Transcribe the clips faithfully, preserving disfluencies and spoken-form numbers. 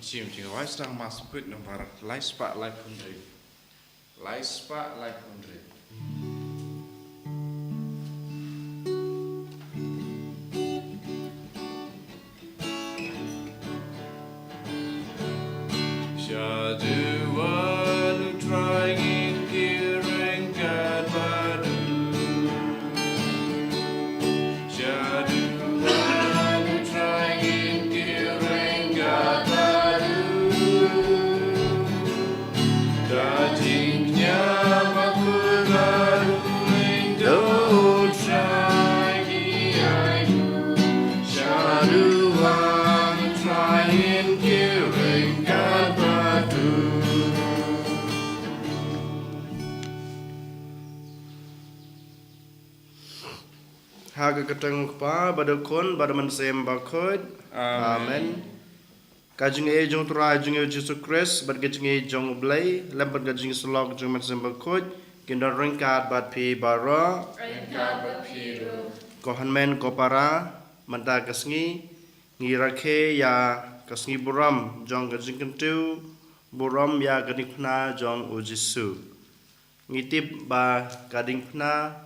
Shim Jingïarap tang Mass Bakhuid nombar lai spah laiphew hynriew. Lai spah laiphew hynriew. Shaduh U Trai ngin kyrkhu ryngkat bad u. Shaduh U Trai ngin kyrkhu ryngkat bad u. Da jingkñia bakhuid bad u, lyndoh U Trai ki aiu. Shaduh U Trai ngin kyrkhu ryngkat bad u. Ha ka kyrteng U Kpa, bad U Khun, bad U Mynsiem Bakhuid. Amen. Amen. Ka jingïeit jong U Trai jong ngi U Jisu Khrist, bad ka jingïeit jong U Blei, lem bad ka jingïasyllok jong U Mynsiem Bakhuid, kin don ryngkat bad phi baroh. Ryngkat bad phi ruh. Ko hynmen ko para, mynta ka sngi, ngi rakhe ïa ka sngi burom jong ka jingkyntiew burom ïa ka diengphna jong U Jisu. Ngi tip ba ka diengphna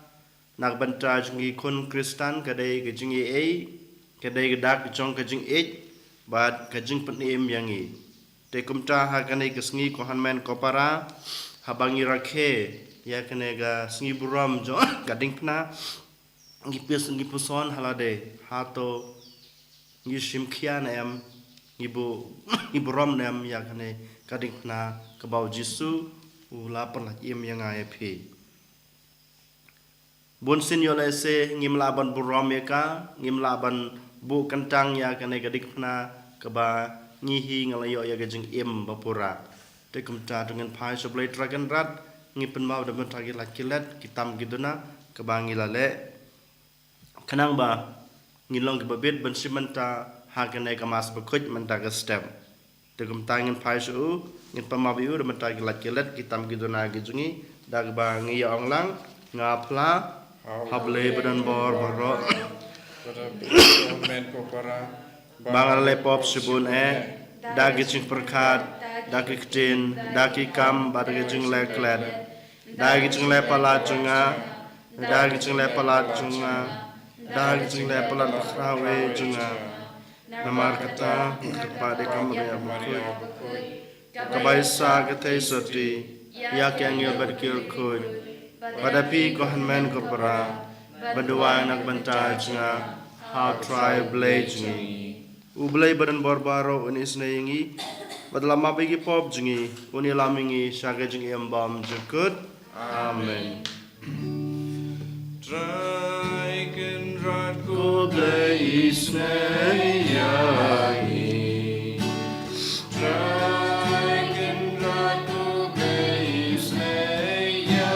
na ka bynta jong ngi khun Khristan ka dei ka jingïeit, ka dei ka dak jong ka jingïeit, bad ka jingpynim ïa ngi. Te kumta ha kane ka sngi ko hynmen ko para, haba ngi rakhe ïa kane ka sngi burom jong ka diengphna, ngi pys-, ngi puson ha lade, hato ngi shim khia ne em, ngi bu-, ngi burom ne em ïa kane ka diengphna kaba U Jisu u la pynlait im ïa nga ïa phi. Bun sien ïoh lehse ngim lah ban burom ïa ka, ngim lah ban buh kyntang ïa kane ka diengphna kaba ngi hi ngi la ïoh ïa ka jingim ba pura. Te kumta to ngin phai sha U Blei Trai Kynrad, ngi pynpaw da bynta ki lait ki let, ki tam ki duna kaba ngi la leh. Khnang ba ngin long kiba bit ban shim bynta ha kane ka Mass Bakhuid mynta ka step. Te kumta ngin phai sha u, ngin pynpaw ïa u da bynta ki lait ki let, ki tam ki duna ki jong ngi, da kaba ngi ïa ong lang, nga phla ha U Blei badonbor baroh. Ba nga la leh pop shibun eh, da ki jingpyrkhat, da ki ktien, da ki kam, bad da ki jingleh klet. Da ki jingleh palat jong nga, da ki jingleh palat jong nga, da ki jingleh palat bakhraw eh jong nga. Namar kata, nga kyrpad ïa ka Maria Bakhuid, kaba ïa sa ka theisotti ïa ki angel bad ki riewkhuid, bad ïa phi ko hynmen ko para, ban duwai na ka bynta jong nga ha U Trai U Blei jong ngi. U Blei badonbor baroh un isynei ïa ngi, bad la map ïa ki pop jong ngi, un ïalam ïa ngi sha ka jingim bymjukut. Amen. Trai Kynrad ko Blei isynei ïa ngi. Trai Kynrad ko Blei isynei ïa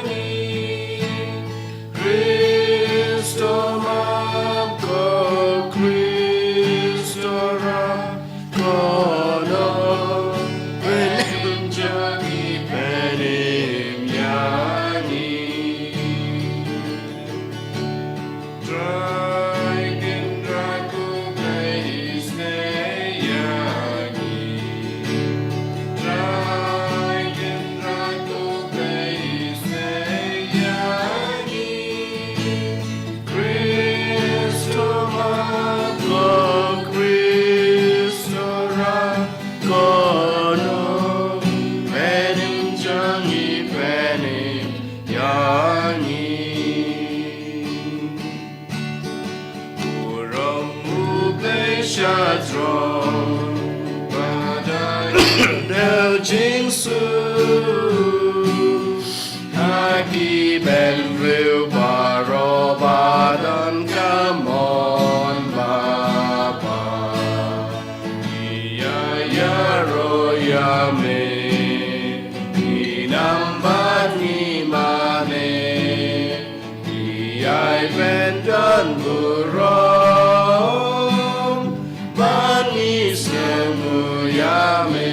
ngi. Khrist to map ko, Khrist to rak ko, nongpynim jong ngi pynim ïa ngi. Trai Kynrad ko Blei isynei ïa ngi. Trai Kynrad ko Blei isynei ïa ngi. Khrist to map ko, Khrist to rak ko, nongpynim jong ngi pynim ïa ngi. Burom U Blei sha throne, ba da kynnoh jingsuk ha ki bynriew baroh ba don ka mon ba pha. Ngi ïa ïaroh ïa me, ngi nam bad ngi mane, ngi ïai pyndonburom bad ngi sngewnguh ïa me.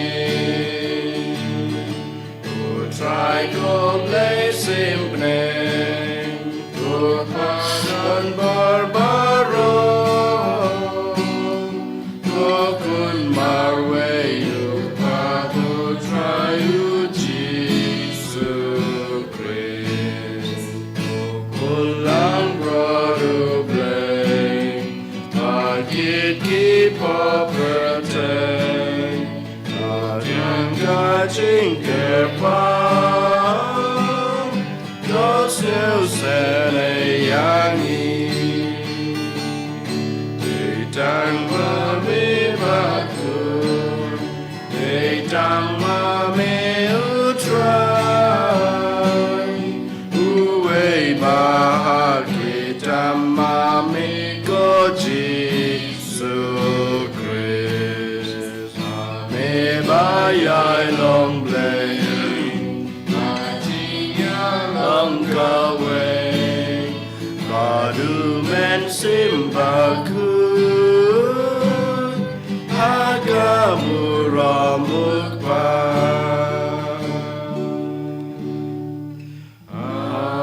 U Trai ko Blei symphna, Kit ki pyrthei, ka jingkyrpad, to sngewsih ïa ngi. Dei tang ma me bad ko, dei tang ma me U Trai. Uwei ba ha ki tam ma me ko Jisu Khrist. Ma me ba ïai long Blei, ma jingïalang kawei. Bad U Mynsiem Bakhuid ha ka burom U Kpa. Amen.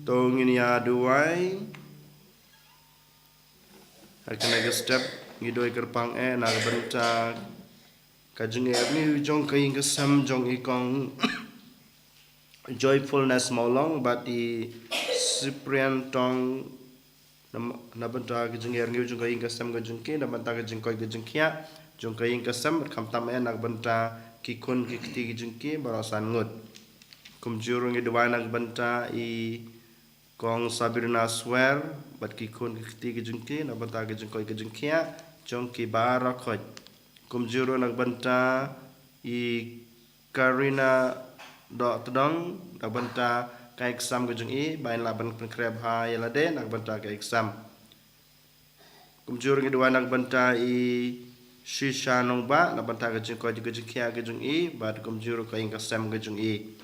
To ngin ïa duwai. Ha kane ka step ngi duwai kyrpang eh na ka bynta ka jingïaid jong ka ïing ka sem jong i Kong Joyfulness Mawlong bad i Cyprian Tong, na, na bynta ka jingïaid jong ka ïing ka sem ka jong ki, na bynta ka jingkoit ka jingkhiah jong ka ïing ka sem, bad khamtam eh na ka bynta ki khun ki kti ki jong ki baroh san ngut. Kumjuh ruh ngi duwai na ka bynta i Kong Sabrina Swer bad ki khun ki kti ki jong ki, na bynta ka jingkoit ka jingkhiah jong ki baroh khoit. Kumjuh ruh na ka bynta i Karina Dohtdong, na ka bynta ka exam ka jong i, ba in lah ban pynkhreh bha ïa lade na ka bynta ka exam. Kumjuh ruh ngi duwai na ka bynta i Shisha Nongbah, na ka bynta ka jingkoit ka jingkhiah ka jong i, bad kumjuh ruh ka ïing ka sem ka jong i.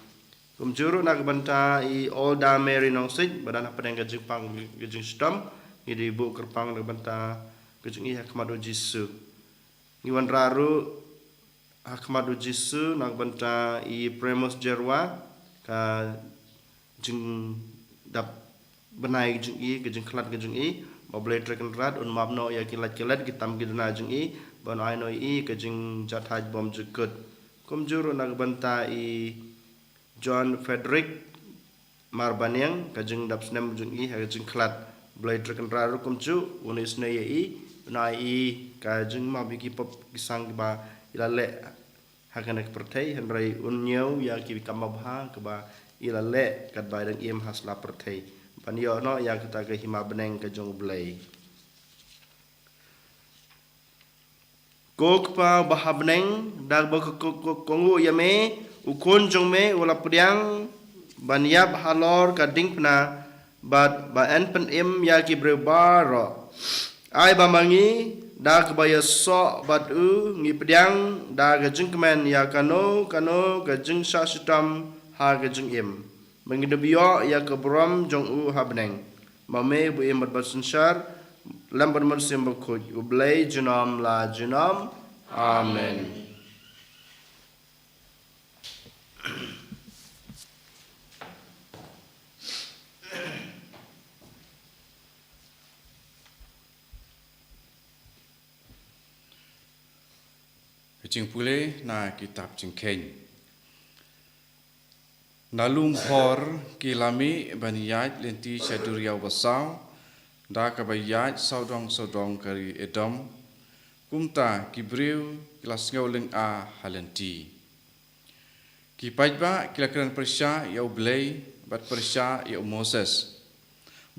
Kumjuh ruh na ka bynta i Olda Mary Nongsiej, ba don hapdeng ka jingpang ka jingshitom, ngi duwai buh kyrpang na ka bynta ka jong i ha khmat U Jisu. Ngi wanrah ruh ha khmat U Jisu na ka bynta i Premos Jyrwa, ka jingdap bnai ka jong i, ka jingkhlad ka jong i, ba U Blei Trai Kynrad un map noh ïa ki lait ki let, ki tam ki duna jong i, ba un ai noh ïa i ka jingjahthait bymjukut. Kumjuh ruh na ka bynta i John Frederick Marbaniang, ka jingdap snem jong i ha ka jingkhlad. U Blei Trai Kynrad ruh kumjuh un isynei ïa i, un ai i ka jingmap ïa ki pop ki sang kiba i la leh ha kane ka pyrthei, hynrei un ñiew ïa ki kam babha kiba i la leh katba i dang im ha sla pyrthei, ban ïoh noh ïa kata ka hima bneng ka jong U Blei. Ko Kpa ba ha bneng, da kaba ko, ko, ko, kohnguh ïa me, u Khun jong me u la pdiang ban ïap halor ka diengphna, bad ba yn pynim ïa ki briew baroh. Ai ba ma ngi, da kaba ïasoh bad u, ngi pdiang da ka jingkmen ïa kano kano ka jingshah shitom ha ka jingim. Ba ngin ïoh ïa ka burom jong u ha bneng. Ma me ba im bad ba synshar lem bad Mynsiem Bakhuid, U Blei junom la junom. Amen. Ka jingpule na kitab Jingkheiñ. Na lum Hor ki la mih ban ïaid lynti sha duriaw basaw, da kaba ïaid sawdong sawdong ka ri Edom. Kumta ki briew ki la sngew lynga ha lynti. Ki paidbah ki la kren pyrshah ïa U Blei bad pyrshah ïa u Moses.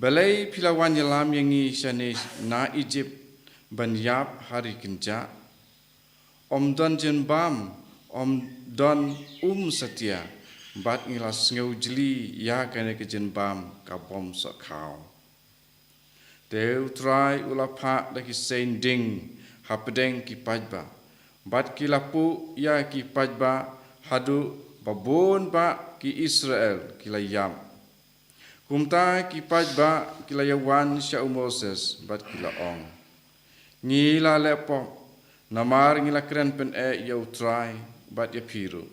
Balei phi la wan ïalam ïa ngi shane na Ijipt ban ïap ha ri kynjah? Ym don jingbam, ym don um satia, bad ngi la sngew jli ïa kane ka jingbam ka bym sohkhaw. Te U Trai u la phah da ki seiñ ding hapdeng ki paidbah, bad ki la puh ïa ki paidbah haduh ba bun bah ki Israel ki la ïap. Kumta ki paidbah ki la ïawan sha u Moses bad ki la ong, ngi la leh pop, namar ngi la kren pyneh ïa U Trai bad ïa phi ruh.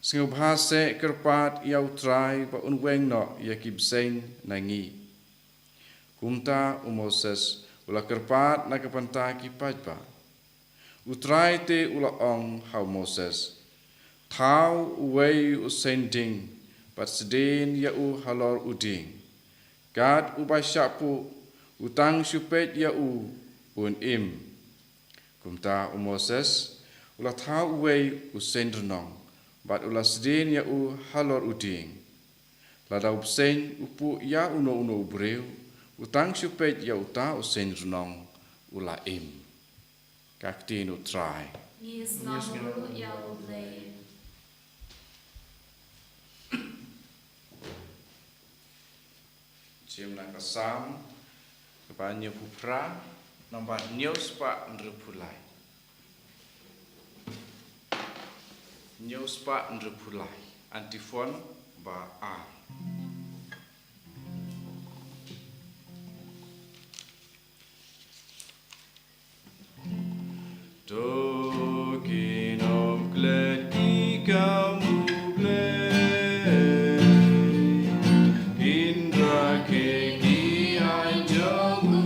Sngewbha seh kyrpad ïa U Trai ba un weng noh ïa ki bseiñ na ngi. Kumta u Moses u la kyrpad na ka bynta ki paidbah. U Trai te u la ong ha u Moses, thaw uwei u seiñ ding, bad sdien ïa u halor u ding. Kat uba shah puh, u tang shu peit ïa u, un im. Kumta u Moses u la thaw uwei u seiñ rnong, bad u la sdien ïa u halor u dieng. Lada u bseiñ u puh ïa uno uno u briew, u tang shu peit ïa uta u seiñ rnong, u la im. Ka ktien u Trai. Ngi sngewbha ïa u Blei. Jingim na ka Salm kaba hynñiewphew phra, nombar hynñiew spah hynriewphew lai. Hynñiew spah hynriewphew lai. Antiphon ba ar. To ki nongklet ki kam U Blei, kin rakhe ki aiñ jong u.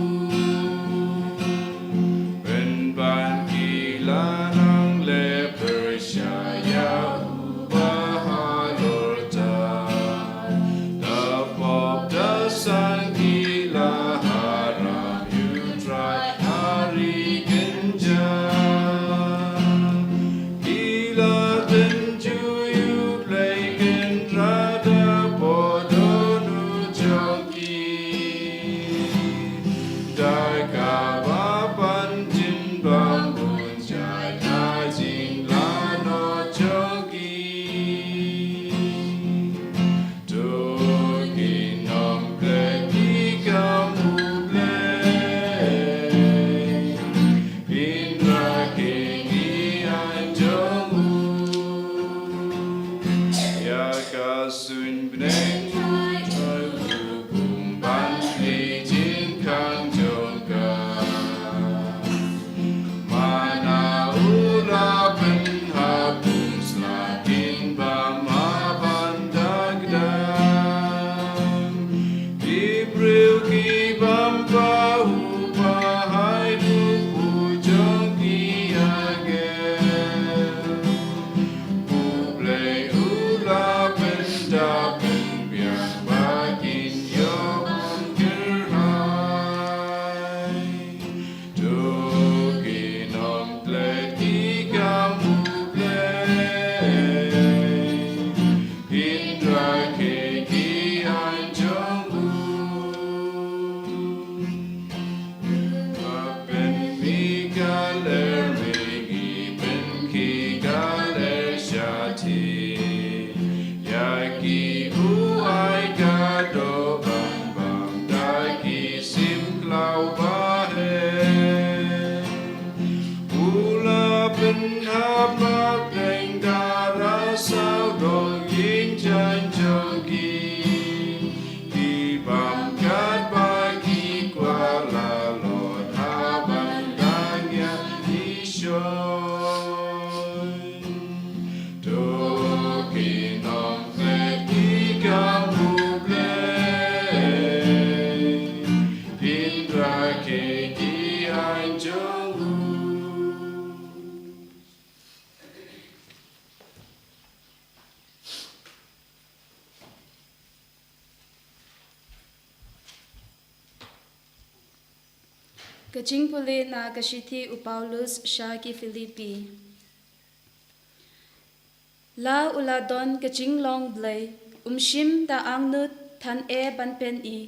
Pynban ki la nang leh pyrshah ïa u ba halor ta. Da pop da san ki la harap ïa u Trai ha ri kynjah. Ki la tynjuh ïa u Blei Kynrad hapoh dohnud jong ki. Da kaba pan jingbam bun jait ha jinglaitluid jong ki. To ki nongklet ki kam U Blei, kin rakhe ki aiñ jong u. Ïa ka suiñ bneng, ban plie jingkhang jong ka. Mana u la pynhap, bun sla kin bam ha ban da kdang. Ki briew ki bam ba u ba hai, u jong ki ha gem. U Blei u la pynda pynbiang ba kin ïoh ban kyrhai. To ki nongklet ki kam U Blei, kin rakhe ki aiñ jong u. Ba pynmih ka lyer mihngi, pynkhih ka lyer shathie. Ïa ki u ai ka doh ban bam da ki sim khlaw ba heh. U la pynhap hapdeng dara sawdong ïing jaiñ jong ki. Ki bam katba ki kwah, la lut ha ban dang ïa ki shuh. To ki nongklet ki kam U Blei, kin rakhe ki aiñ jong u. Ka jingpule na ka shithi u Paulus sha ki Philippi. La u la don ka jinglong Blei, um shim da angnud than eh ban pyni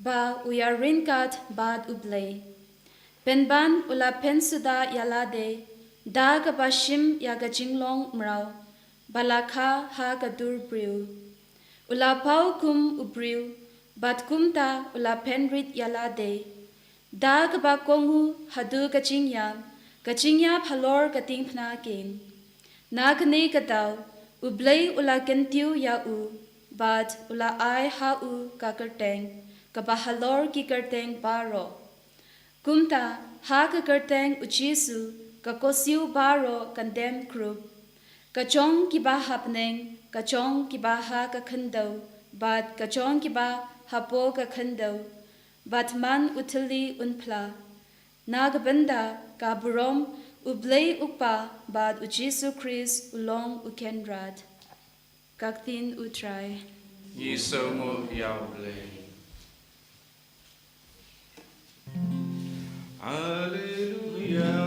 ba u ïaryngkat bad U Blei. Pynban u la pynsuda ïa lade da kaba shim ïa ka jinglong mraw ba la kha ha ka dur briew. U la paw kum u briew, bad kumta u la pynrit ïa lade. Da kaba kohnguh haduh ka jingïap, ka jingïap halor ka diengphna kin. Na kane ka daw, U Blei u la kyntiew ïa u, bad u la ai ha u ka kyrteng kaba halor ki kyrteng baroh. Kumta, ha ka kyrteng U Jisu, ka khohsiew baroh kan dem krup. Ka jong kiba ha bneng, ka jong kiba ha ka khyndew, bad ka jong kiba hapoh ka khyndew, bad man u thylli un phla. Na ka bynta ka burom U Blei U Kpa bad U Jisu Khrist u long U Kynrad. Ka ktien U Trai. Ngi sngewbha ïa U Blei. Haleluya.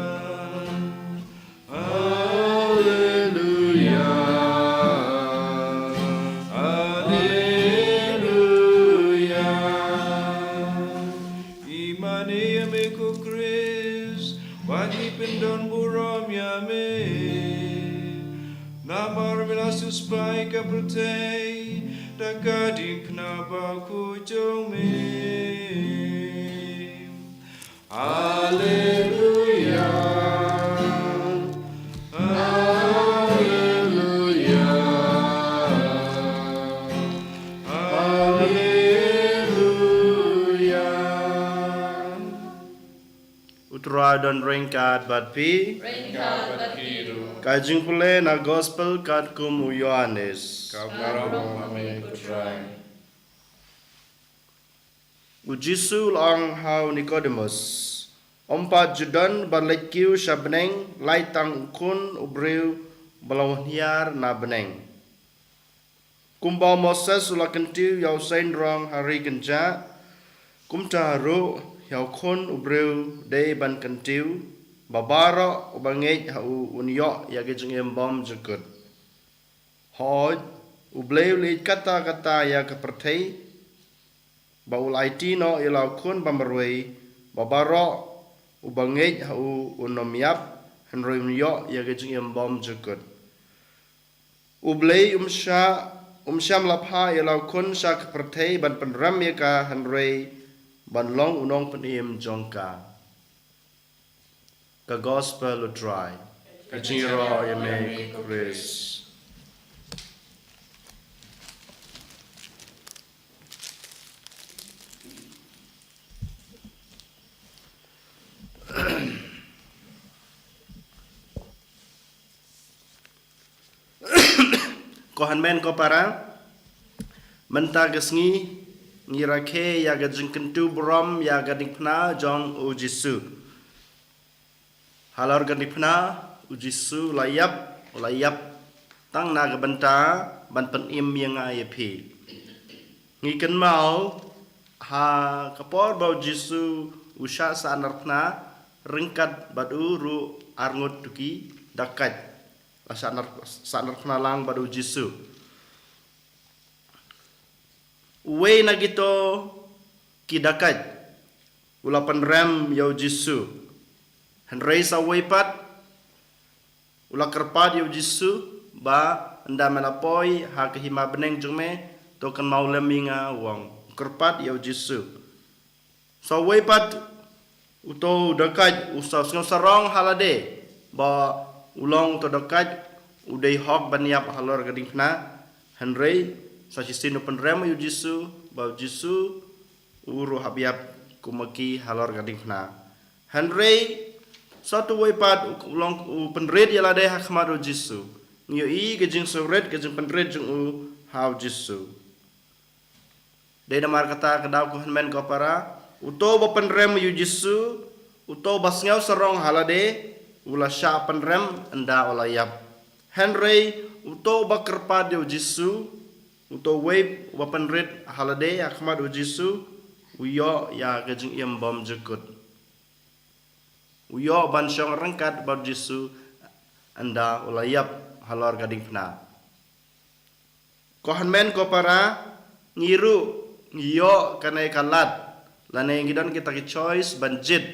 Haleluya. Haleluya. Ngi mane ïa me ko Khrist, bad ngi pyndonburom ïa me. Namar me la siewspah ïa ka pyrthei da ka diengphna bakhuid jong me. Haleluya. Haleluya. Haleluya. U Trai don ryngkat bad phi. Ryngkat bad phi ruh. Ka jingpule na gospel katkum u Ïoannis. Ka burom ha me ko Trai. U Jisu u la ong ha u Nikodemus, ym pat ju don ba leit kiew sha bneng, lait tang u Khun u briew ba la wan hiar na bneng. Kumba u Moses u la kyntiew ïa u seiñ rong ha ri kynjah, kumta ruh ïa u Khun u briew dei ban kyntiew, ba baroh uba ngeit ha u un ïoh ïa ka jingim bymjukut. Hooid, U Blei u la ïeit katta katta ïa ka pyrthei, ba u la aiti noh ïa la u Khun ba marwei, ba baroh uba ngeit ha u un ym ïap, hynrei un ïoh ïa ka jingim bymjukut. U Blei um shah, um shym la phah ïa la u Khun sha ka pyrthei ban pynrem ïa ka, hynrei ban long u nongpynim jong ka. Ka gospel u Trai. Ka jingïaroh ïa me ko Khrist. Ko hynmen ko para, mynta ka sngi ngi rakhe ïa ka jingkyntu burom ïa ka diengphna jong u Jisu. Halor ka diengphna u Jisu u la ïap, u la ïap tang na ka bynta ban pynim ïa nga ïa phi. Ngi kynmaw ha ka por ba u Jisu u shah sahnarphna ryngkat bad u ruh arngut ki dakait. La sahnarphna lang bad u Jisu. Uwei na kito ki dakait u la pynrem ïa u Jisu. Hynrei sa uwei pat u la kyrpad ïa u Jisu ba, ynda me la poi ha ka hima bneng jong me, to kynmaw lem ïa nga, u ong. U kyrpad ïa u Jisu. Sa uwei pat uto u dakait u sa sngew sarong ha lade ba u long uto u dakait u dei hok ban ïap halor ka diengphna. Hynrei sa shisien u pynrem ïa u Jisu, ba u Jisu u ruh hap ïap kum ma ki halor ka diengphna. Hynrei sa uwei pat u long u pynrit ïa lade ha khmat u Jisu. Ngi ïohi ka jingsngewrit, ka jingpynrit jong u ha u Jisu. Dei namar kata ka daw ko hynmen ko para, uto ba pynrem ïa u Jisu, uto ba sngew sarong ha lade, u la shah pynrem ynda u la ïap. Hynrei uto ba kyrpad ïa u Jisu, uto uwei uba pynrit ha lade ha khmat u Jisu, u ïoh ïa ka jingim bymjukut. U ïoh ban shong ryngkat bad u Jisu ynda u la ïap halor ka diengphna. Ko hynmen ko para, ngi ruh ngi ïoh kane ka lad, lane ngi don kita ki choice ban jied.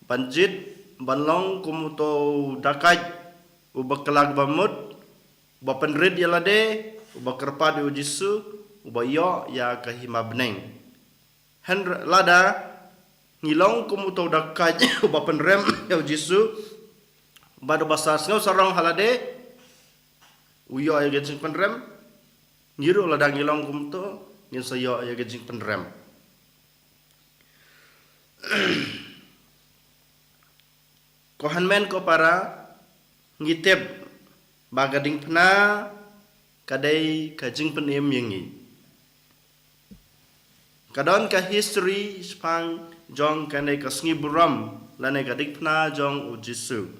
Ban jied ban long kum uto u dakait uba kylla ba mut, uba pynrit ïa lade, uba kyrpad ïa u Jisu, uba ïoh ïa ka hima bneng. Hynrei lada ngi long kum uto u dakait uba pynrem ïa u Jisu, bad uba sa sngew sarong ha lade, u ïoh ïa ka jingpynrem. Ngi ruh lada ngi long kum uto, ngin sa ïoh ïa ka jingpynrem. Ko hynmen ko para, ngi tip ba ka diengphna ka dei ka jingpynim ïa ngi. Ka don ka history shaphang jong kane ka sngi burom lane ka diengphna jong u Jisu.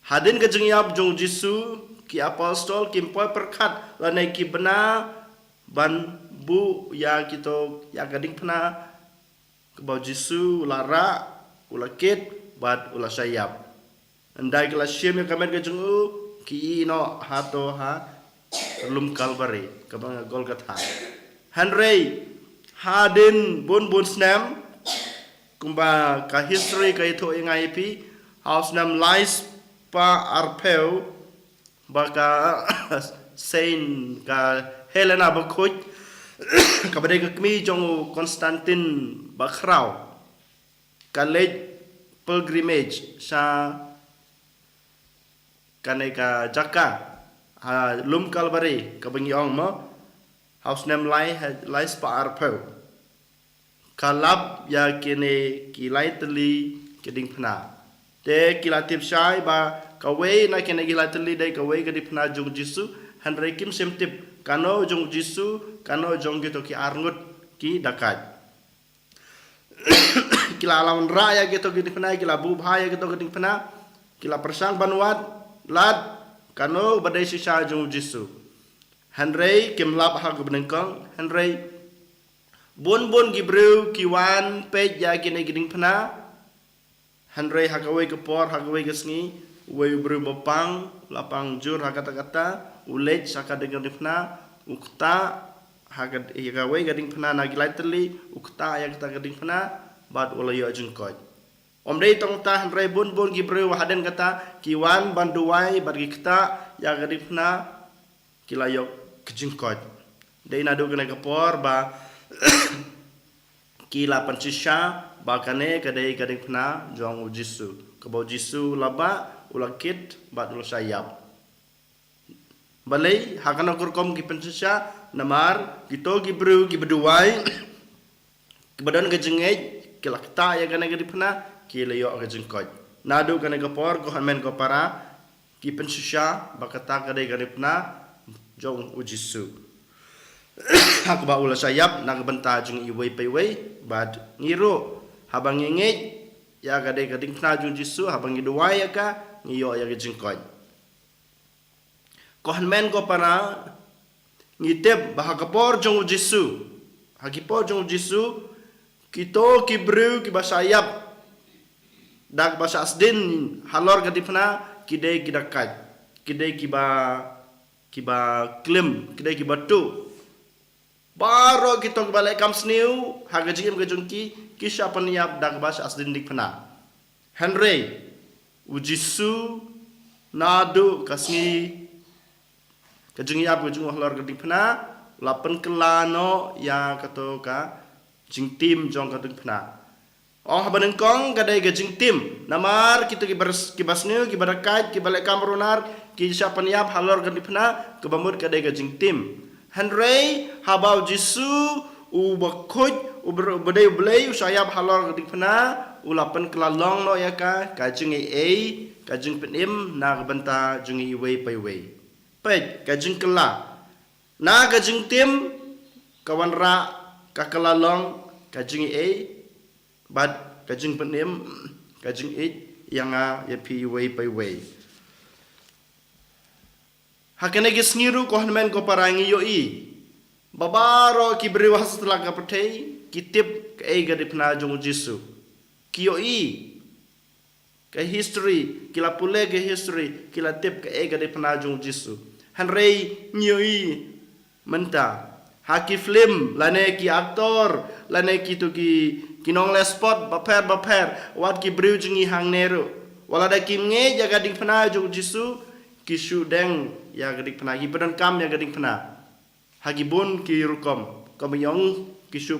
Hadien ka jingïap jong u Jisu, ki apostol kim poi pyrkhat lane ki bna ban buh ïa kito, ïa ka diengphna ba u Jisu u la rah, u la kit, bad u la shah ïap. Ynda ki la shim ïa ka met ka jong u, ki ïeh noh hato ha lum Kalbari, kaba ngi ong Golgotha. Hynrei, hadien bun bun snem, kumba ka history ka ïathuh ïa nga ïa phi, ha u snem lai spah arphew, ba ka Saint ka Helena Bakhuid, kaba dei ka kmie jong u Constantine Bakhraw, ka leit pilgrimage sha kane ka jaka ha lum Kalbari, kaba ngi ong mo, ha u snem lai, lai spah arphew. Ka lap ïa kine ki lai tylli ki diengphna. Te ki la tip shai ba kawei na kine ki lai tylli dei kawei ka diengphna jong u Jisu, hynrei kim shym tip kano jong u Jisu, kano jong kito ki arngut ki dakaid. Ki la wanrah ïa kito ki diengphna, ki la buh bha ïa kito ki diengphna, ki la pyrshang ban wad, lad, kano ba dei shisha jong u Jisu. Hynrei kim lap ha kaba nyngkong, hynrei bun bun ki briew ki wan peit ïa kine ki diengphna. Hynrei ha kawei ka por, ha kawei ka sngi, uwei u briew ba pang, la pang jur ha kata kata, u leit sha ka dieng ka diengphna, u ktah ha ka, ïa kawei ka diengphna na ki lai tylli, u ktah ïa kata ka diengphna, bad u la ïoh jingkoit. Ym dei tang kata, hynrei bun bun ki briew hadien kata ki wan ban duwai bad ki ktah ïa ka diengphna, ki la ïoh ka jingkoit. Dei naduh kane ka por ba ki la pynshisha ba kane ka dei ka diengphna jong u Jisu, kaba u Jisu u la bah, u la kit bad u la shah ïap. Balei ha kano ka rukom ki pynshisha? Namar kito ki briew kiba duwai, kiba don ka jingngeit, ki la ktah ïa kane ka diengphna, ki la ïoh ka jingkoit. Naduh kane ka por, ko hynmen ko para, ki pynshisha ba kata ka dei ka diengphna jong u Jisu, ha kaba u la shah ïap na ka bynta jong iwei pa iwei. Bad ngi ruh, haba ngi ngeit ïa ka dei ka diengphna jong u Jisu, haba ngi duwai ïa ka, ngi ïoh ïa ka jingkoit. Ko hynmen ko para, ngi tip ba ha ka por jong u Jisu, ha ki por jong u Jisu, kito ki briew kiba shah ïap da kaba shah sdien halor ka diengphna, ki dei ki dakaid, ki dei kiba, kiba klim, ki dei kiba tuh. Baroh kito kiba leh kam sniew ha ka jingim ka jong ki, ki shah pynïap da kaba shah sdien diengphna. Hynrei u Jisu, naduh ka sngi ka jingïap ka jong u halor ka diengphna, u la pynkylla noh ïa kato ka jingtim jong ka diengphna. Ong haba nyngkong ka dei ka jingtim. Namar kito kiba, kiba sniew, kiba dakaid, kiba leh kam runar, ki shah pynïap halor ka diengphna, kaba mut ka dei ka jingtim. Hynrei haba u Jisu, u bakhuid, u ba, u ba dei U Blei, u shah ïap halor ka diengphna, u la pynkylla long noh ïa ka, ka jingaiei, ka jingpynim na ka bynta jong iwei pa iwei. Peit, ka jingkylla. Na ka jingtim, ka wanrah, ka kylla long ka jingaiei, bad ka jingpynim, ka jingïeit ïa nga ïa phi iwei pa iwei. Ha kine ki sngi ruh, ko hynmen ko para, ngi ïohi ba baroh ki briew ha satlak ka pyrthei ki tip kaei ka diengphna jong u Jisu. Ki ïohi ka history, ki la pule ka history, ki la tip kaei ka diengphna jong u Jisu. Hynrei ngi ïohi mynta ha ki film, lane ki actor, lane kito ki, ki nongleh sport bapher bapher, wat ki briew jong ngi hangne ruh, wat lada kim ngeit ïa ka diengphna jong u Jisu, ki shu deng ïa ka diengphna, ki pyndonkam ïa ka diengphna. Ha ki bun ki rukom, kaba ngi ong ki shu,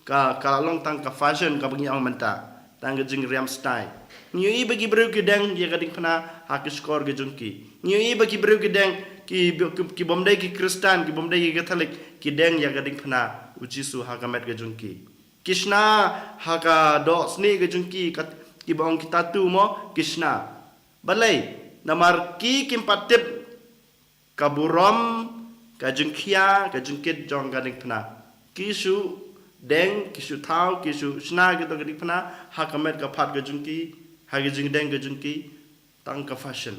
ka, ka la long tang ka fashion kaba ngi ong mynta, tang ka jingriam style. Ngi ïohi ba ki briew ki deng ïa ka diengphna ha ki shkor ki jong ki. Ngi ïohi ba ki briew ki deng, ki, ki, ki bym dei ki Khristan, ki bym dei ki Katholik, ki deng ïa ka diengphna u Jisu ha ka met ka jong ki. Ki shna ha ka dohsnieh ka jong ki, ka, kiba ong ki tattoo mo, ki shna. Balei? Namar ki kim pat tip ka burom, ka jingkhia, ka jingkit jong ka diengphna. Ki shu deng, ki shu thaw, ki shu shna kito ka diengphna ha ka met ka phad ka jong ki, ha ka jingdeng ka jong ki, tang ka fashion.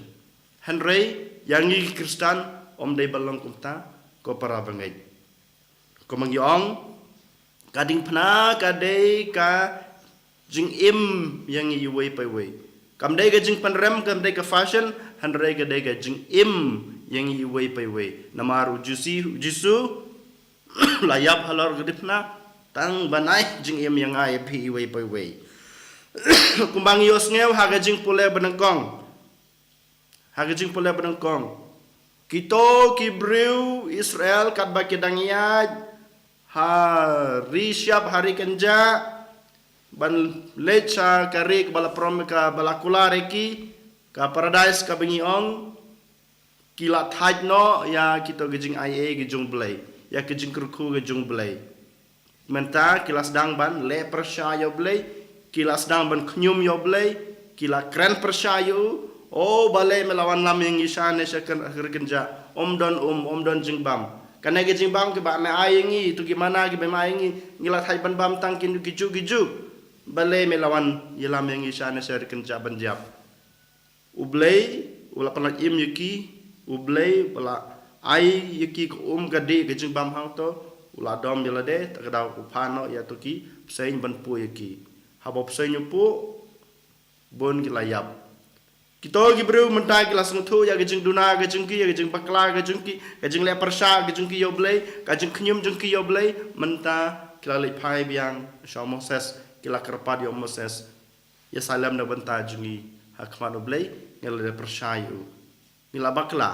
Hynrei ïa ngi ki Khristan, ym dei ban long kumta, ko para bangeit. Kumba ngi ong, ka diengphna ka dei ka jingim ïa ngi iwei pa iwei. Kam dei ka jingpynrem, kam dei ka fashion, hynrei ka dei ka jingim ïa ngi iwei pa iwei. Namar u Jisu, u Jisu la ïap halor ka diengphna tang ban ai jingim ïa nga ïa phi iwei pa iwei. Kumba ngi ïohsngew ha ka jingpule banyngkong. Ha ka jingpule banyngkong. Kito ki briew Israel katba ki dang ïaid ha ri shyiap ha ri kynjah ban leit sha ka ri kaba la prom kaba la kular ïa ki, ka paradise kaba ngi ong, ki la thait noh ïa kito ki jingaiei ki jong U Blei, ïa ki jingkyrkhu ki jong U Blei. Mynta ki la sdang ban leh pyrshah ïa U Blei, ki la sdang ban khñium ïa U Blei, ki la kren pyrshah ïa u. O balei me la wanlam ïa ngi shane sha ka ri kynjah, ym don um, ym don jingbam. Kane ka jingbam kaba me ai ïa ngi, to ki manna kiba me ai ïa ngi, ngi la thait ban bam tang kino kijuh kijuh. Balei me la wan ïalam ïa ngi shane sha ri kynjah ban ïap. U Blei u la pynlait im ïa ki, U Blei u la ai ïa ki ka um ka dih ka jingbam hangto, u la dom ïa lade, ta ka daw u phah noh ïa to ki bseiñ ban puh ïa ki. Haba u bseiñ u puh, bun ki la ïap. Kito ki briew mynta ki la sngewthuh ïa ka jingduna ka jong ki, ïa ka jingbakla ka jong ki, ka jingleh pyrshah ka jong ki ïa U Blei, ka jingkhñium jong ki ïa U Blei, mynta ki la leit phai biang sha u Moses, ki la kyrpad ïa u Moses. Ïa sah lem na bynta jong ngi ha khmat U Blei, ngi la leh pyrshah ïa u. Ngi la bakla.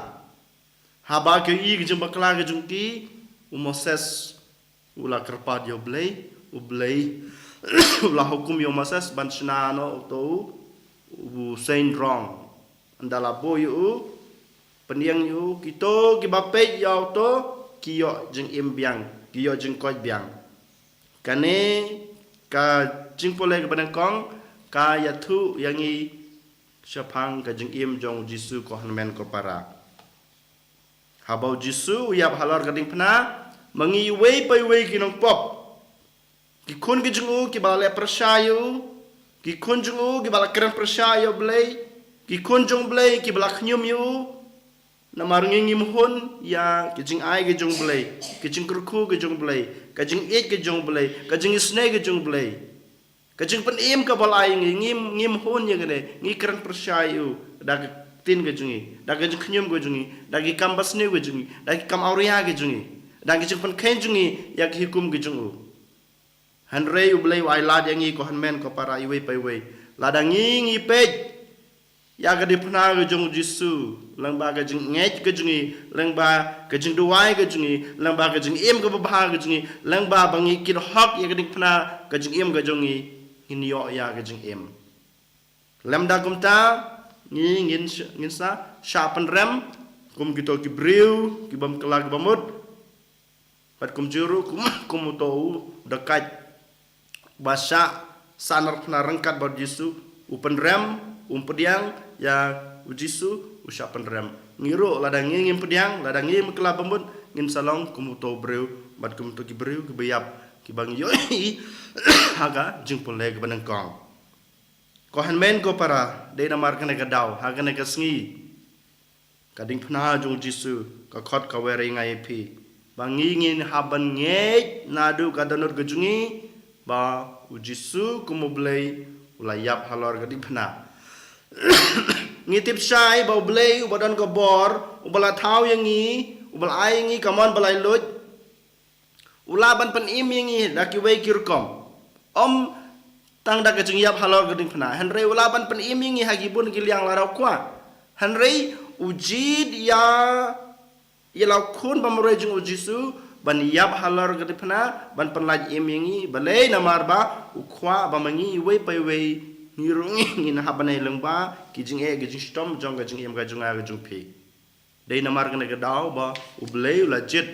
Haba ki ïohi ka jingbakla ka jong ki, u Moses u la kyrpad ïa U Blei, U Blei u la hukum ïa u Moses ban shna noh uto u seiñ rong. Ynda la buh ïa u, pynïeng ïa u, kito kiba peit ïa uto ki ïoh jingim biang, ki ïoh jingkoit biang. Kane ka jingpule kaba nyngkong ka ïathuh ïa ngi shaphang ka jingim jong u Jisu, ko hynmen ko para. Haba u Jisu u ïap halor ka diengphna, ma ngi iwei pa iwei ki nongpop, ki khun ki jong u kiba la leh pyrshah ïa u, ki khun jong u kiba la kren pyrshah ïa U Blei, ki khun jong U Blei kiba la khñium ïa u. Namar ngi ngim hun ïa ka jingai ka jong U Blei, ka jingkyrkhu ka jong U Blei, ka jingïeit ka jong U Blei, ka jingisynei ka jong U Blei. Ka jingpynim kaba la ai ngi, ngim, ngim hun ïa kane, ngi kren pyrshah ïa u da ka ktien ka jong ngi, da ka jingkhñium ka jong ngi, da ki kam basniew ka jong ngi, da ki kam awria ka jong ngi, da ki jingpynkheiñ jong ngi ïa ki hukum ka jong u. Hynrei U Blei u ai lad ïa ngi, ko hynmen ko para, iwei pa iwei. Lada ngi ngi peit ïa ka diengphna ka jong u Jisu, lyngba ka jingngeit ka jong ngi, lyngba ka jingduwai ka jong ngi, lyngba ka jingim kaba bha ka jong ngi, lyngba ba ngi kit hok ïa ka diengphna ka jingim ka jong ngi, ngin ïoh ïa ka jingim. Lymda kumta, ngi ngin sh-, ngin sa shah pynrem kum kito ki briew ki bym kylla ki bamut. Bad kumjuh ruh kum, kum uto u dakaid ba shah sahnarphna ryngkat bad u Jisu, u pynrem, um pdiang ïa u Jisu, u shah pynrem. Ngi ruh lada ngi ngim pdiang, lada ngi ngim kylla bamut, ngin sa long kum uto u briew bad kum uto ki briew kiba ïap, kiba ngi ïohi ha ka jingpule kaba nyngkong. Ko hynmen ko para, dei namar kane ka daw, ha kane ka sngi, ka diengphna jong u Jisu ka khot ka wer ïa nga ïa phi ba ngi ngin hap ban ngeit naduh ka dohnud ka jong ngi ba u Jisu kum U Blei u la ïap halor ka diengphna. Ngi tip shai ba U Blei uba don ka bor, uba la thaw ïa ngi, uba la ai ïa ngi ka mon ba laitluid, u lah ban pynim ïa ngi da kiwei ki rukom. Ym tang da ka jingïap halor ka diengphna, hynrei u lah ban pynim ïa ngi ha ki bun ki liang lada u kwah. Hynrei u jied ïa, ïa la u khun ba marwei jong u Jisu ban ïap halor ka diengphna, ban pynlait im ïa ngi, balei? Namar ba u kwah ba ma ngi iwei pa iwei, ngi ruh ngi, ngin hap ban ïai lyngba ki jingeh ki jingshitom jong ka jingim ka jong nga ka jong phi. Dei namar kane ka daw ba U Blei u la jied,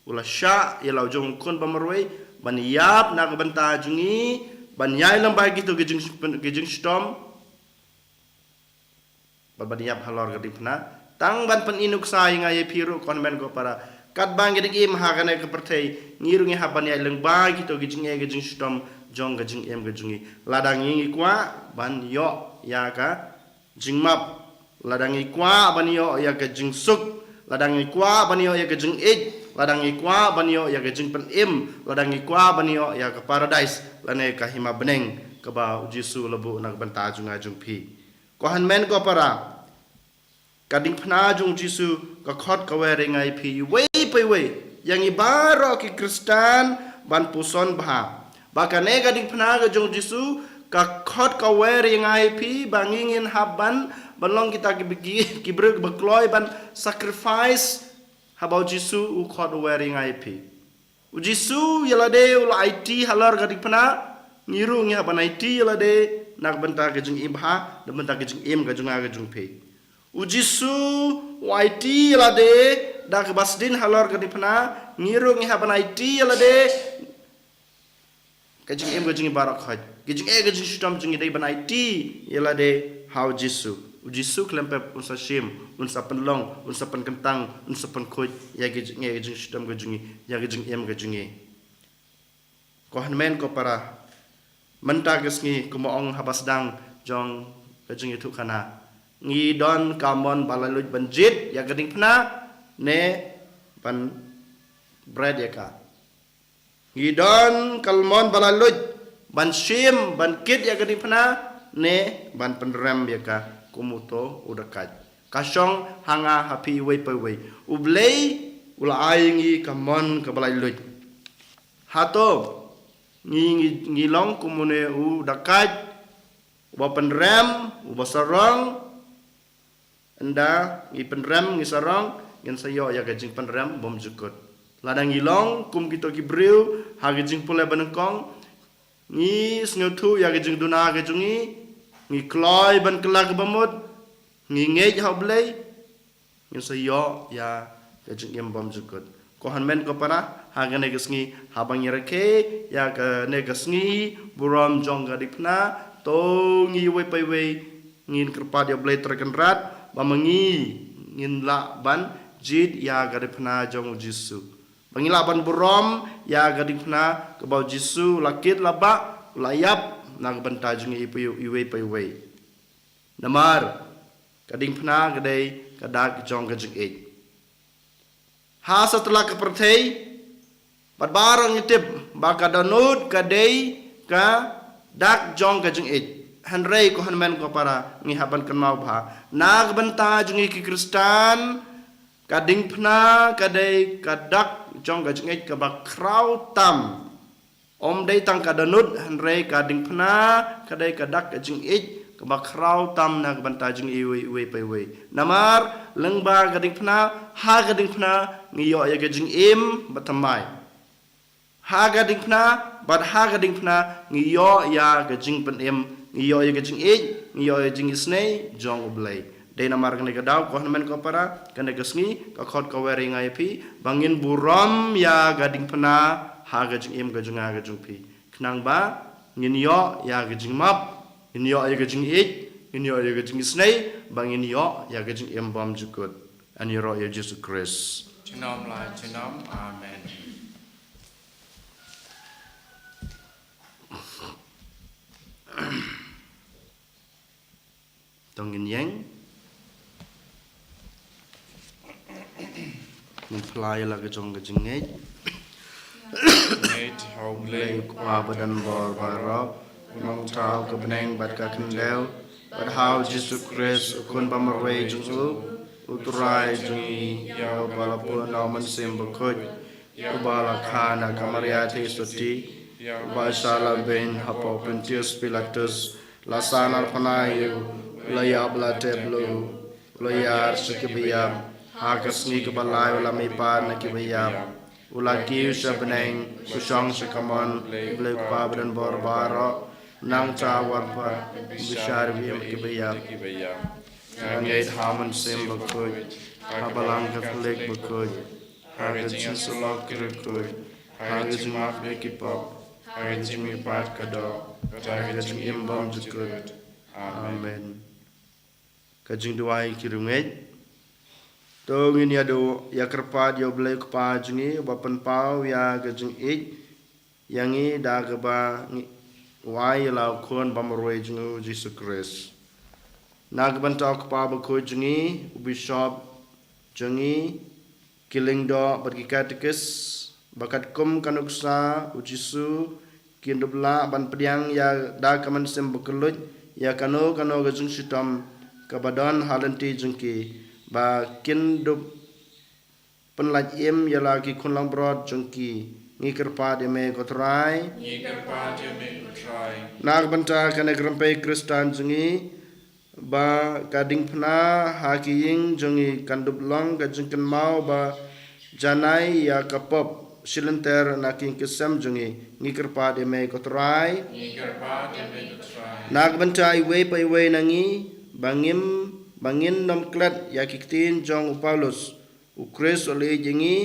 u la shah ïa la u jong u khun ba marwei ban ïap na ka bynta jong ngi, ban ïai lyngba kito ki jing, ki jingshitom, bad ban ïap halor ka diengphna, tang ban pyni nuksa ïa nga ïa phi ruh, ko hynmen ko para. Katba ngi dang im ha kane ka pyrthei, ngi ruh ngi hap ban ïai lyngba kito ki jingeh ki jingshitom jong ka jingim ka jong ngi. Lada ngi ngi kwah ban ïoh ïa ka jingmap, lada ngi kwah ban ïoh ïa ka jingsuk, lada ngi kwah ban ïoh ïa ka jingïeit, lada ngi kwah ban ïoh ïa ka jingpynim, lada ngi kwah ban ïoh ïa ka paradise lane ka hima bneng, kaba u Jisu u la buh na ka bynta jong nga jong phi. Ko hynmen ko para, ka diengphna jong u Jisu ka khot ka wer ïa nga ïa phi, iwei pa iwei, ïa ngi baroh ki Khristan ban puson bha. Ba kane ka diengphna ka jong u Jisu ka khot ka wer ïa nga ïa phi, ba ngi ngin hap ban, ban long kita ki, ki, ki briew ba kloi ban sacrifice, haba u Jisu u khot u wer ïa nga ïa phi. U Jisu ïa lade u la aiti halor ka diengphna, ngi ruh ngi hap ban aiti ïa lade na ka bynta ka jingim bha, na ka bynta ka jingim ka jong nga ka jong phi. U Jisu u aiti ïa lade da kaba sdien halor ka diengphna, ngi ruh ngi hap ban aiti ïa lade. Ka jingim ka jong ngi baroh khoit, ka jingeh ka jingshitom jong ngi dei ban aiti ïa lade ha u Jisu. U Jisu khlem pep un sa shim, un sa pynlong, un sa pynkyntang, un sa pynkhuid ïa ka jingeh ka jingshitom ka jong ngi, ïa ka jingim ka jong ngi. Ko hynmen ko para, mynta ka sngi kumba ong haba sdang jong ka jingïathuhkhana, ngi don ka mon ba laitluid ban jied ïa ka diengphna ne ban bret ïa ka? Ngi don ka mon ba laitluid ban shim, ban kit ïa ka diengphna ne ban pynrem ïa ka kum uto u dakaid? Ka shong ha nga, ha phi, iwei pa iwei. U Blei u la ai ïa ngi ka mon kaba laitluid. Hato ngi, ngi, ngi long kum une u dakaid uba pynrem, uba sarong? Ynda ngi pynrem, ngi sarong, ngin sa ïoh ïa ka jingpynrem bymjukut. Lada ngi long kum kito ki briew ha ka jingpule banyngkong, ngi sngewthuh ïa ka jingduna ka jong ngi, ngi kloi ban kylla kaba mut, ngi ngeit ha u Blei, ngin sa ïoh ïa ka jingim bymjukut. Ko hynmen ko para, ha kane ka sngi, haba ngi rakhe ïa kane ka sngi burom jong ka diengphna, to ngi iwei pa iwei ngin kyrpad ïa u Blei Trai Kynrad ba ma ngi ngin lah ban jied ïa ka diengphna jong u Jisu, ba ngi lah ban burom ïa ka diengphna kaba u Jisu u la kit, la bah, u la ïap na ka bynta jong ngi iwei pa iwei. Namar ka diengphna ka dei ka dak jong ka jingïeit. Ha satlak ka pyrthei, bad baroh ngi tip ba ka dohnud ka dei ka dak jong ka jingïeit. Hynrei ko hynmen ko para, ngi hap ban kynmaw bha, na ka bynta jong ngi ki Khristan, ka diengphna ka dei ka dak jong ka jingïeit kaba khraw tam. Ym dei tang ka dohnud, hynrei ka diengphna ka dei ka dak ka jingïeit kaba khraw tam na ka bynta jong ngi iwei, iwei pa iwei. Namar lyngba ka diengphna, ha ka diengphna ngi ïoh ïa ka jingim bathymmai. Ha ka diengphna, bad ha ka diengphna ngi ïoh ïa ka jingpynim, ngi ïoh ïa ka jingïeit, ngi ïoh ïa ka jingisynei jong u Blei. Dei namar kane ka daw, ko hynmen ko para, kane ka sngi ka khot ka wer ïa nga ïa phi ba ngin burom ïa ka diengphna ha ka jingim ka jong nga ka jong phi, khnang ba ngin ïoh ïa ka jingmap, ngin ïoh ïa ka jingïeit, ngin ïoh ïa ka jingisynei, ba ngin ïoh ïa ka jingim bymjukut. Ngi ïaroh ïa u Jisu Khrist. Junom la junom. Amen. To ngin ïeng. Ngin phla ïa la ka jong ka jingngeit. Ngeit ha u Blei u Kpa badonbor baroh, u nongthaw ka bneng bad ka khyndew, bad ha u Jisu Khrist u Khun bamarwei jong u, u Trai jong ngi, ïa uba la pun na u Mynsiem Bakhuid, ïa uba la kha na ka Maria Theisotti, ïa uba shah la beiñ hapoh Pontius Pilatus, la sah na la phynnah ïa u, la ïap, la tep, la u, la ïar sha kiba ïap, ha ka sngi kaba lai u la mihpat na kiba ïap, u la kiew sha bneng, u shong sha ka mon u Blei u Kpa badonbor baroh, nangta u wan pat ban bishar ïa kiba im kiba ïap. Nga ngeit ha u Mynsiem Bakhuid, ha Balang Katholik bakhuid, ha ka jingïasyllok ki riewkhuid, ha ka jingmap ïa ki pop, ha ka jingmihpat ka doh, bad ha ka jingim bymjukut. Amen. Ka jingduwai ki riewngeit. To ngin ïa duh, ïa kyrpad ïa u Blei u Kpa jong ngi, uba pynpaw ïa ka jingïeit ïa ngi da kaba ngi, u ai ïa la u Khun bamarwei jong u Jisu Khrist. Na ka bynta u Kpa bakhuid jong ngi, u Bishop jong ngi, ki lyngdoh bad ki katekis, ba katkum ka nuksa u Jisu, kin dup lah ban pdiang ïa da ka mynsiem ba kylluid ïa kano kano ka jingshitom kaba don ha lynti jong ki, ba kin dup pynlait im ïa la ki khun langbrot jong ki. Ngi kyrpad ïa me ko Trai. Ngi kyrpad ïa me ko Trai. Na ka bynta kane ka rympei Khristan jong ngi, ba ka diengphna ha ki ïing jong ngi kan dup long ka jingkynmaw ba janai ïa ka pop shilynter na ki ïing ki sem jong ngi. Ngi kyrpad ïa me ko Trai. Ngi kyrpad ïa me ko Trai. Na ka bynta iwei pa iwei na ngi, ba ngim, ba ngin nym klet ïa ki ktien jong u Paulus. U Khrist u la ïeit ïa ngi,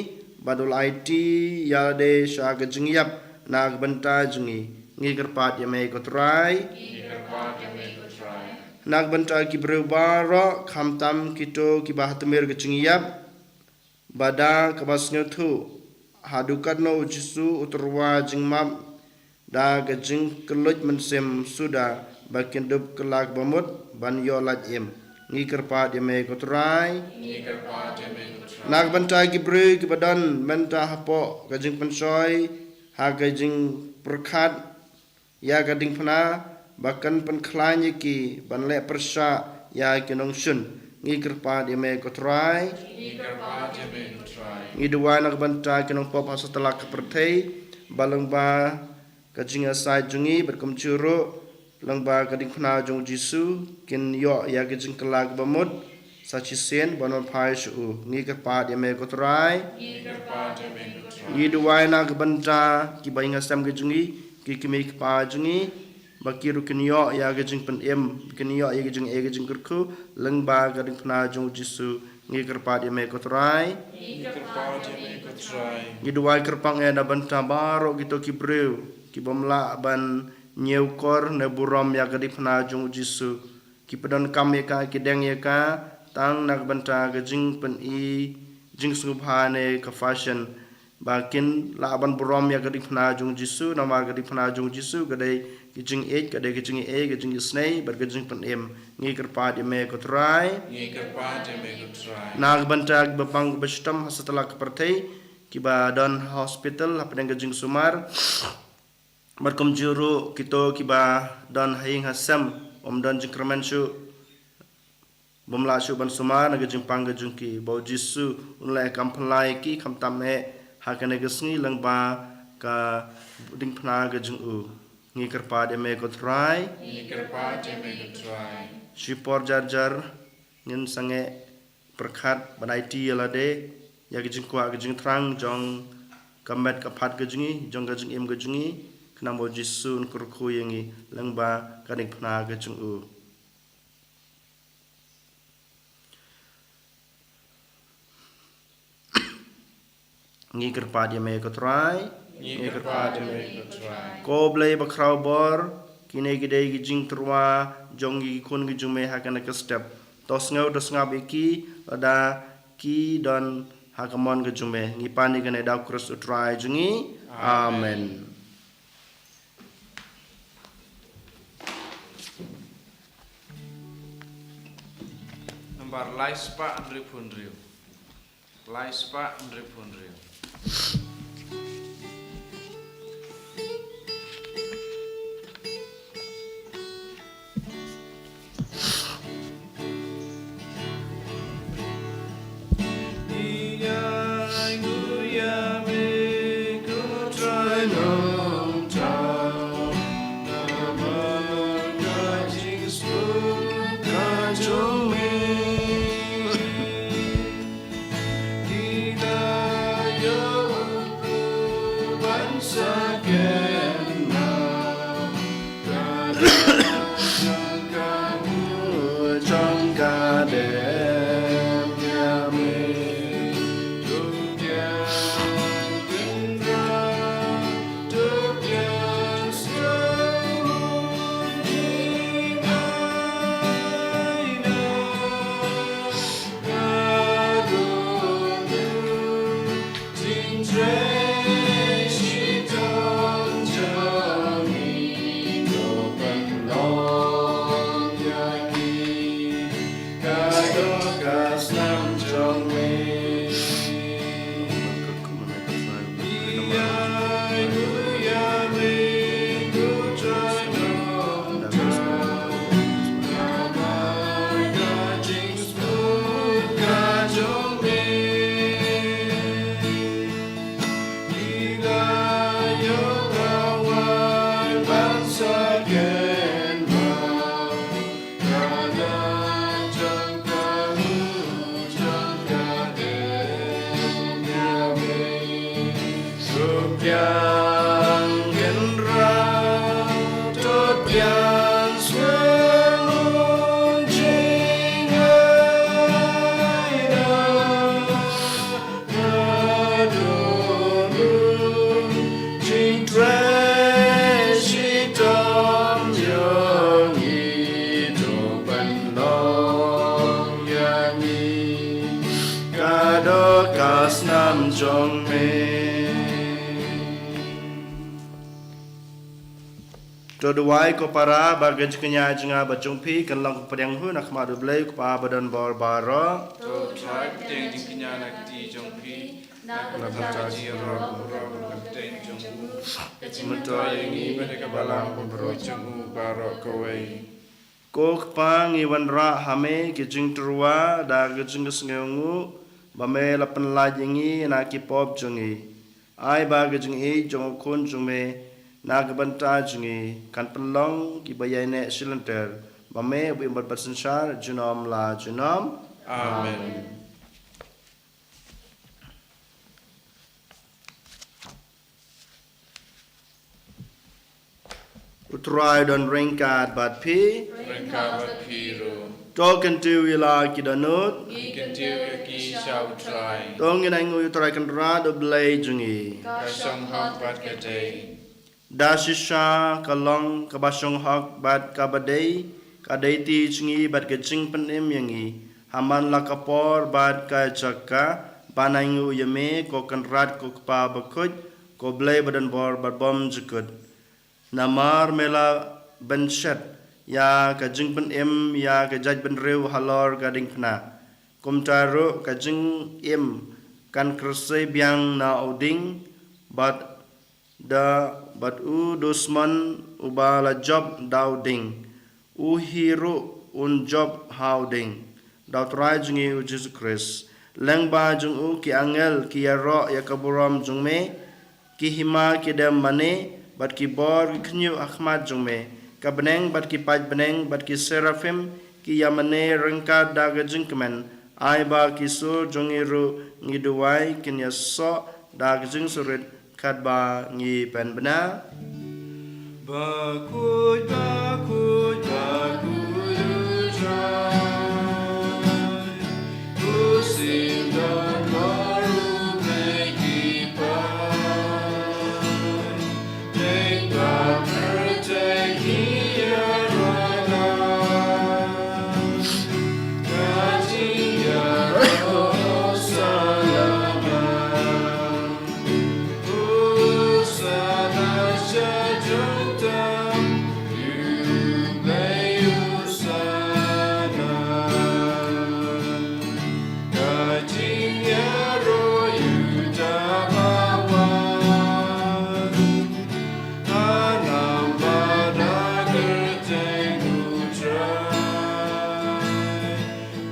bad u la aiti ïalade sha ka jingïap na ka bynta jong ngi. Ngi kyrpad ïa me ko Trai. Ngi kyrpad ïa me ko Trai. Na ka bynta ki briew baroh, khamtam kito kiba ha tmier ka jingïap, ba da kaba sngewthuh haduh katno u Jisu u tyrwa jingmap da ka jingkylluid mynsiem suda, ba kin dup kylla kaba mut ban ïoh lait im. Ngi kyrpad ïa me ko Trai. Ngi kyrpad ïa me ko Trai. Na ka bynta ki briew kiba don mynta hapoh ka jingpynshoi ha ka jingpyrkhat ïa ka diengphna, ba kan pynkhlaiñ ïa ki ban leh pyrshah ïa ki nongshun. Ngi kyrpad ïa me ko Trai. Ngi kyrpad ïa me ko Trai. Ngi duwai na ka bynta ki nongpop ha satlak ka pyrthei, ba lyngba ka jingïasaid jong ngi bad kumjuh ruh lyngba ka diengphna jong u Jisu, kin ïoh ïa ka jingkylla kaba mut sa shisien ban wan phai sha u. Ngi kyrpad ïa me ko Trai. Ngi kyrpad ïa me ko Trai. Ngi duwai na ka bynta kiba ïing ha sem ka jong ngi, ki kmie ki kpa jong ngi, ba ki ruh kin ïoh ïa ka jingpynim, kin ïoh ïa ka jingeh, ka jingkyrkhu lyngba ka diengphna jong u Jisu. Ngi kyrpad ïa me ko Trai. Ngi kyrpad ïa me ko Trai. Ngi duwai kyrpang eh na bynta baroh kito ki briew ki bym lah ban ñiewkor ne burom ïa ka diengphna jong u Jisu. Ki pyndonkam ïa ka, ki deng ïa ka tang na ka bynta ka jingpyni jingsngewbha ne ka fashion, ba kin lah ban burom ïa ka diengphna jong u Jisu, namar ka diengphna jong u Jisu ka dei ka jingïeit, ka dei ka jingïeit, ka jingisynei bad ka jingpynim. Ngi kyrpad ïa me ko Trai. Ngi kyrpad ïa me ko Trai. Na ka bynta kiba pang kiba shitom ha satlak ka pyrthei, kiba don ha hospital hapdeng ka jingsumar, bad kumjuh ruh kito kiba don ha ïing ha sem, bym don jingkyrmen shuh, bym lah shuh ban sumar na ka jingpang ka jong ki, ba u Jisu un leh kam phylla ïa ki khamtam eh ha kane ka sngi lyngba ka diengphna ka jong u. Ngi kyrpad ïa me ko Trai. Ngi kyrpad ïa me ko Trai. Shipor jar jar ngin sangeh pyrkhat ban aiti ïalade ïa ka jingkwah ka jingthrang jong ka met ka phad ka jong ngi, jong ka jingim ka jong ngi, khnang ba u Jisu un kyrkhu ïa ngi lyngba ka diengphna ka jong u. Ngi kyrpad ïa me ko Trai. Ngi kyrpad ïa me ko Trai. Ko Blei bakhraw bor, kine ki dei ki jingtyrwa jong ki khun ki jong me ha kane ka step. To sngew to sngap ïa ki, lada ki don ha ka mon ka jong me. Ngi pan ïa kane da u Khrist u Trai jong ngi. Amen. Amen. Nambar lai spah hynriewphew hynriew. Lai spah hynriewphew hynriew. To duwai ko para ba ka jingkñia jong nga bad jong phi kan long ka pdiang hun ha khmat U Blei U Kpa ba don bor baroh. To trai pdiang jingkñia na ka kti jong phi, na ka bynta jingïaroh baroh bad ka kyrteng jong u, ka jingmyntoi ïa ngi bad ïa ka balang bymjukut jong u baroh kawei. Ko Kpa, ngi wanrah ha me ki jingtyrwa da ka jingïasngewnguh ba me la pynlait ïa ngi na ki pop jong ngi. Ai ba ka jingïeit jong U Khun jong me na ka bynta jong ngi kan pynlong kiba ïaineh shilynter, ba me u ba im bad synshar junom la junom. Amen. U Trai don ryngkat bad phi. Ryngkat bad phi ruh. To kyntiew ïa la ki dohnud. Ngi kyntiew ïa ki sha U Trai. To ngin ainguh ïa U Trai Kynrad U Blei jong ngi. Ka shong hok bad ka dei. Da shisha ka long kaba shong hok bad kaba dei, ka dei ti jong ngi bad ka jingpynim ïa ngi ha man la ka por bad ka jaka, ban ainguh ïa me ko Kynrad ko Kpa bakhuid, ko Blei ba don bor bad bymjukut. Namar me la bynshet ïa ka jingpynim ïa ka jaitbynriew halor ka diengphna, kumta ruh ka jingim kan kyrsiew biang na u dieng, bad da bad u dusmon uba la jop da u dieng, u hi ruh un jop ha u dieng, da U Trai jong ngi U Jisu Khrist. Lyngba jong u ki angel ki ïaroh ïa ka burom jong me, ki hima ki dem mane, bad ki bor ki khñiuh ha khmat jong me. Ka bneng bad ki paid bneng bad ki seraphim ki ïamane ryngkat da ka jingkmen. Ai ba ki sur jong ngi ruh, ngi duwai, kin ïasoh da ka jingsurit katba ngi pynbna. Bakhuid, bakhuid, bakhuid U Trai, u siem don baroh bad ki paid, lyngba pyrthei ki ïaroh lang. Ka jingïaroh Hosana. Hosana sha jrong tam, U Blei Hosana. Ka jingïaroh Judah ba wan, ha nam bad ha kyrteng U Trai.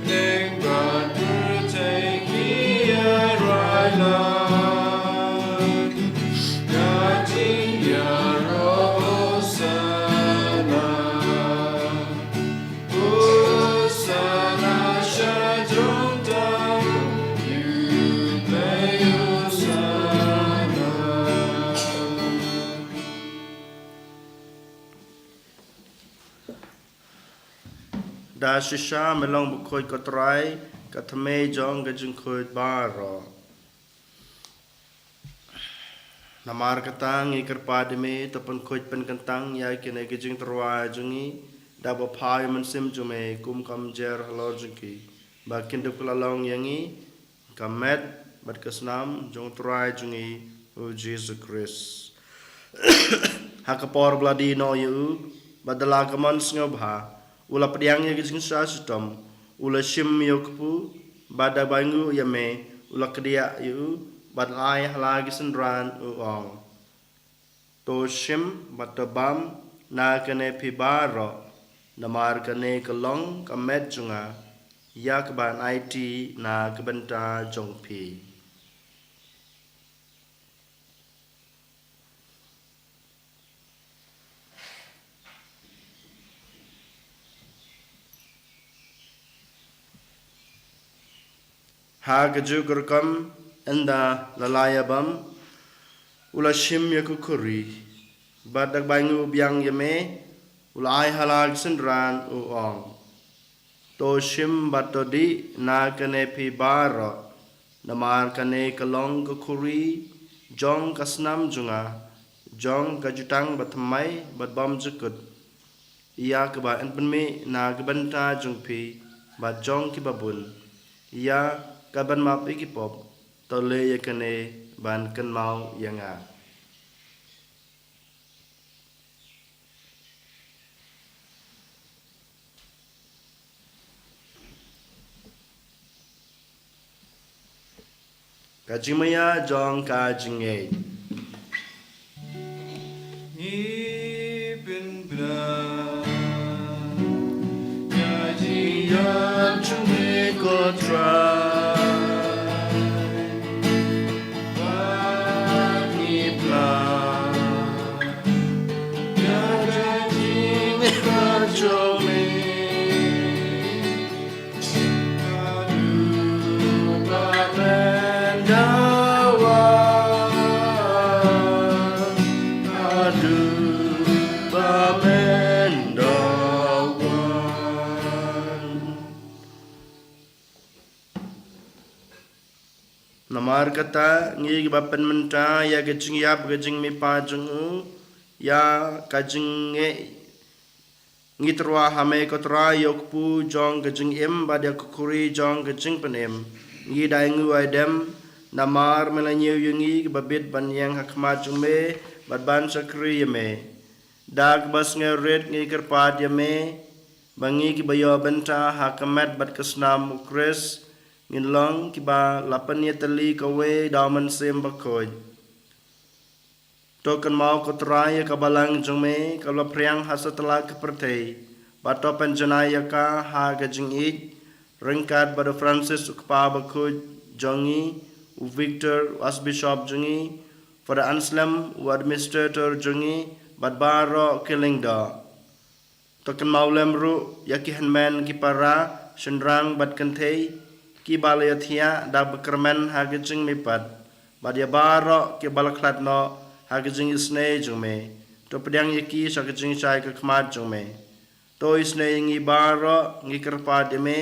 Lyngba pyrthei ki ïaroh lang. Ka jingïaroh Hosana. Hosana sha jrong tam, U Blei Hosana. Da shisha me long bakhuid ko Trai, ka thymmei jong ka jingkhuid baroh. Namar kata ngi kyrpad ïa me, to pynkhuid pynkyntang ïa kine ki jingtyrwa jong ngi da ba pha ïa u Mynsiem jong me, kum ka mynjur halor jong ki, ba kin dup kylla long ïa ngi ka met bad ka snam jong U Trai jong ngi U Jisu Khrist. Ha ka por ba la die noh ïa u, bad da la ka mon sngewbha, u la pdiang ïa ka jingshah shitom, u la shim ïa u kpu, bad da ba ainguh ïa me, u la kdiah ïa u, bad la ai ha la ki synran, u ong: To shim bad to bam na kane phi baroh, namar kane ka long ka met jong nga, ïa kaba yn aiti na ka bynta jong phi. Ha kajuh ka rukom, ynda la la ïabam, u la shim ïa ka khuri, bad da kaba ainguh biang ïa me, u la ai ha la ki synran, u ong: To shim bad to dih na kane phi baroh, namar kane ka long ka khuri jong ka snam jong nga, jong ka jutang bathymmai bad bymjukut, ïa kaba yn pynmih na ka bynta jong phi bad jong kiba bun, ïa kaban map ïa ki pop. To leh ïa kane ban kynmaw ïa nga. Ka jingmaïa jong ka jingngeit. Ngi pynbna ïa jingïap jong me ko Trai. Bad ngi pla ïa ka jingïap jong me. Namar kata, ngi kiba pynmynta ïa ka jingïap ka jingmihpat jong u, ïa ka jingngeit, ngi tyrwa ha me ko Trai, ïa u kpu jong ka jingim bad ïa ka khuri jong ka jingpynim. Ngi da ainguh aidem namar me la ñiew ïa ngi kiba bit ban ïeng ha khmat jong me bad ban shakri ïa me. Da kaba sngewrit ngi kyrpad ïa me ba ngi kiba ïoh bynta ha ka met bad ka snam u Khrist ngin long kiba la pynïatylli kawei da u Mynsiem Bakhuid. To kynmaw ko Trai ïa ka balang jong me kaba la phriang ha satlak ka pyrthei, bad to pynjanai ïa ka ha ka jingïeit ryngkat bad u Francis u kpa bakhuid jong ngi, u Victor u Archbishop jong ngi, Father Anselm u administrator jong ngi, bad baroh ki lyngdoh. To kynmaw lem ruh ïa ki hynmen ki para, shynrang bad kynthei, kiba la ïathiah da ba kyrmen ha ka jingmihpat, bad ïa baroh kiba la khlad noh ha ka jingisynei jong me. To pdiang ïa ki sha ka jingshai ka khmat jong me. To isynei ïa ngi baroh ngi kyrpad ïa me,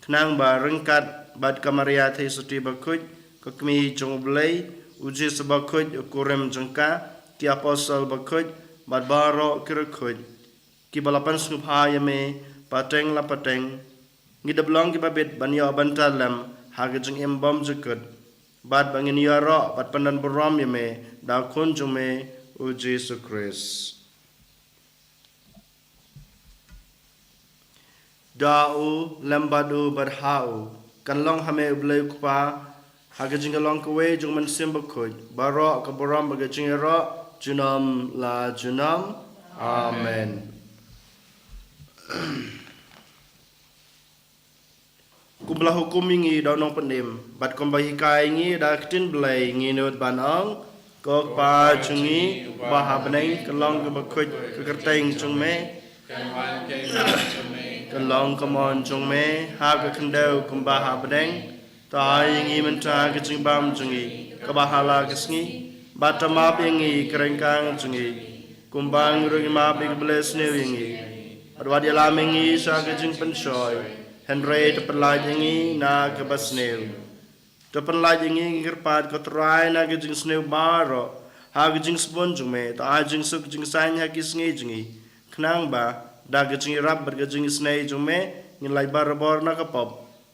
khnang ba ryngkat bad ka Maria Theisotti Bakhuid, ka kmie jong u Blei, u Jisu Bakhuid u kurim jong ka, ki apostol bakhuid, bad baroh ki riewkhuid kiba la pynsngewbha ïa me pateng la pateng, ngi dep long kiba bit ban ïoh bynta lem ha ka jingim bymjukut, bad ba ngin ïaroh bad pyndon burom ïa me da u Khun jong me u Jisu Khrist. Da u, lem bad u, bad ha u, kan long ha me u Blei u Kpa, ha ka jingïalong kawei jong u Mynsiem Bakhuid, baroh ka burom bad ka jingïaroh junom la junom. Amen. Kumba la hukum ïa ngi da u Nongpynim, bad kumba hikai ïa ngi da ka ktien Blei, ngi nud ban ong: Ko Kpa jong ngi uba ha bneng, kan long kaba khuid ka kyrteng jong me, kan long ka mon jong me ha ka khyndew kumba ha bneng. To ai ïa ngi mynta ka jingbam jong ngi kaba ha la ka sngi, bad to map ïa ngi ka ryngkang jong ngi, kumba ngi ruh ngi map ïa kiba leh sniew ïa ngi. Bad wat ïalam ïa ngi sha ka jingpynshoi, hynrei to pynlait ïa ngi na kaba sniew. To pynlait ïa ngi, ngi kyrpad ko Trai, na ka jingsniew baroh ha ka jingsbun jong me. To ai jingsuk jingsaiñ ha ki sngi jong ngi, khnang ba da ka jingïarap bad ka jingisynei jong me ngin lait barabor na ka pop,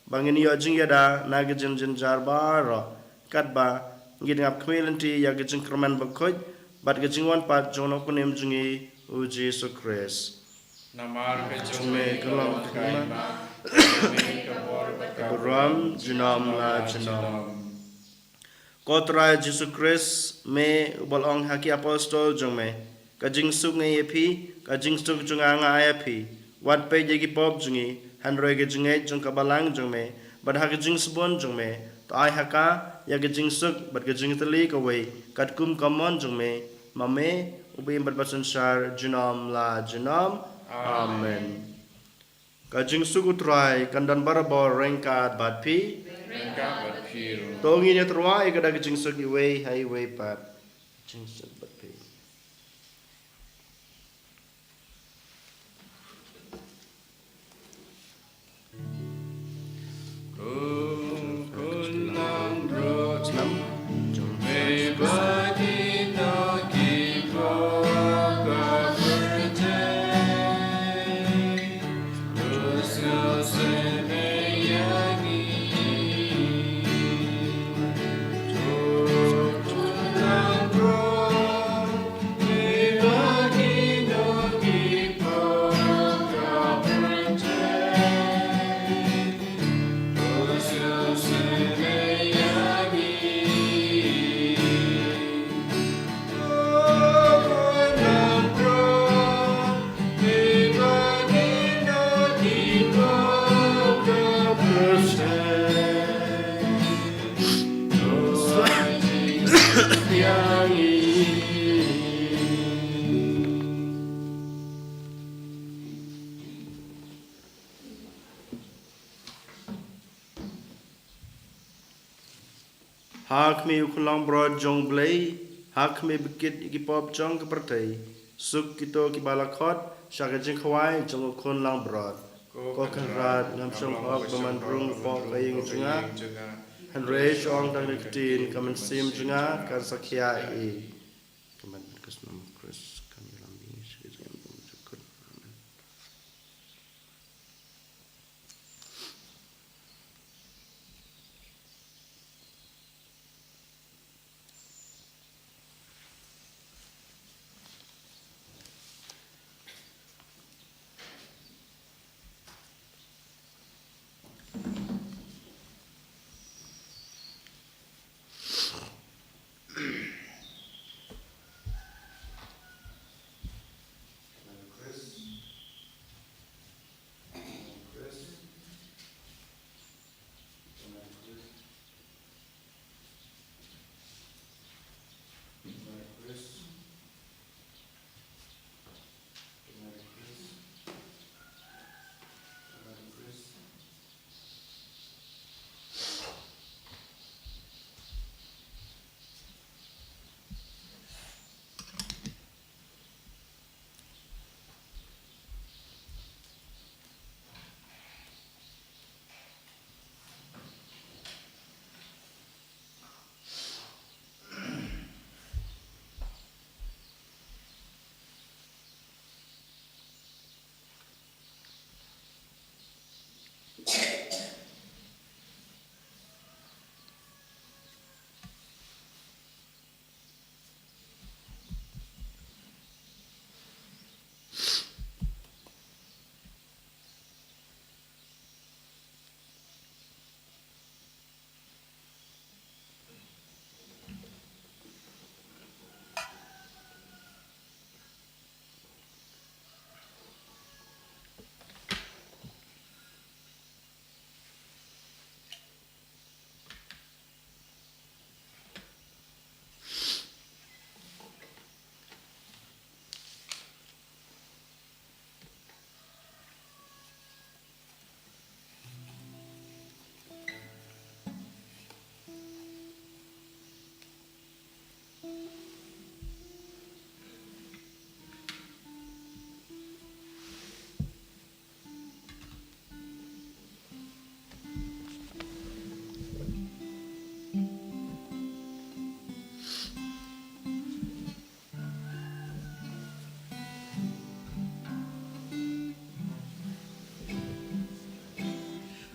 ba ngin ïoh jingïada na ka jingjynjar baroh, katba ngin ïangap khmih lynti ïa ka jingkyrmen bakhuid bad ka jingwan pat jong u Nongpynim jong ngi u Jisu Khrist. Namar ka jong me ka long ka hima, ka jong me ka bor bad ka burom junom la junom. Ko Trai Jisu Khrist, me uba la ong ha ki apostol jong me: Ka jingsuk nga ai ïa phi, ka jingsuk jong nga nga ai ïa phi. Wat peit ïa ki pop jong ngi, hynrei ka jingngeit jong ka balang jong me, bad ha ka jingsbun jong me, to ai ha ka ïa ka jingsuk bad ka jingtylli kawei, katkum ka mon jong me, ma me uba im bad ba synshar junom la junom. Amen. Ka jingsuk u Trai kan don barabor ryngkat bad phi. Ryngkat bad phi ruh. To ngin ïatyrwa ïa ka da ka jingsuk iwei ha iwei pat. Jingsuk bad phi. Ha khmih u Khun langbrot jong U Blei, ha khmih ba kit ïa ki pop jong ka pyrthei. Suk kito kiba la khot sha ka jingkhawai jong u Khun langbrot. Ko Kynrad, ngam shym hok ban rung hapoh ka ïing jong nga, hynrei shu ong tang ka ktien, ka mynsiem jong nga kan sa khia ei. Ka met bad ka snam u Khrist kan ïalam ïa ngi sha ka jingim jong u. Amen.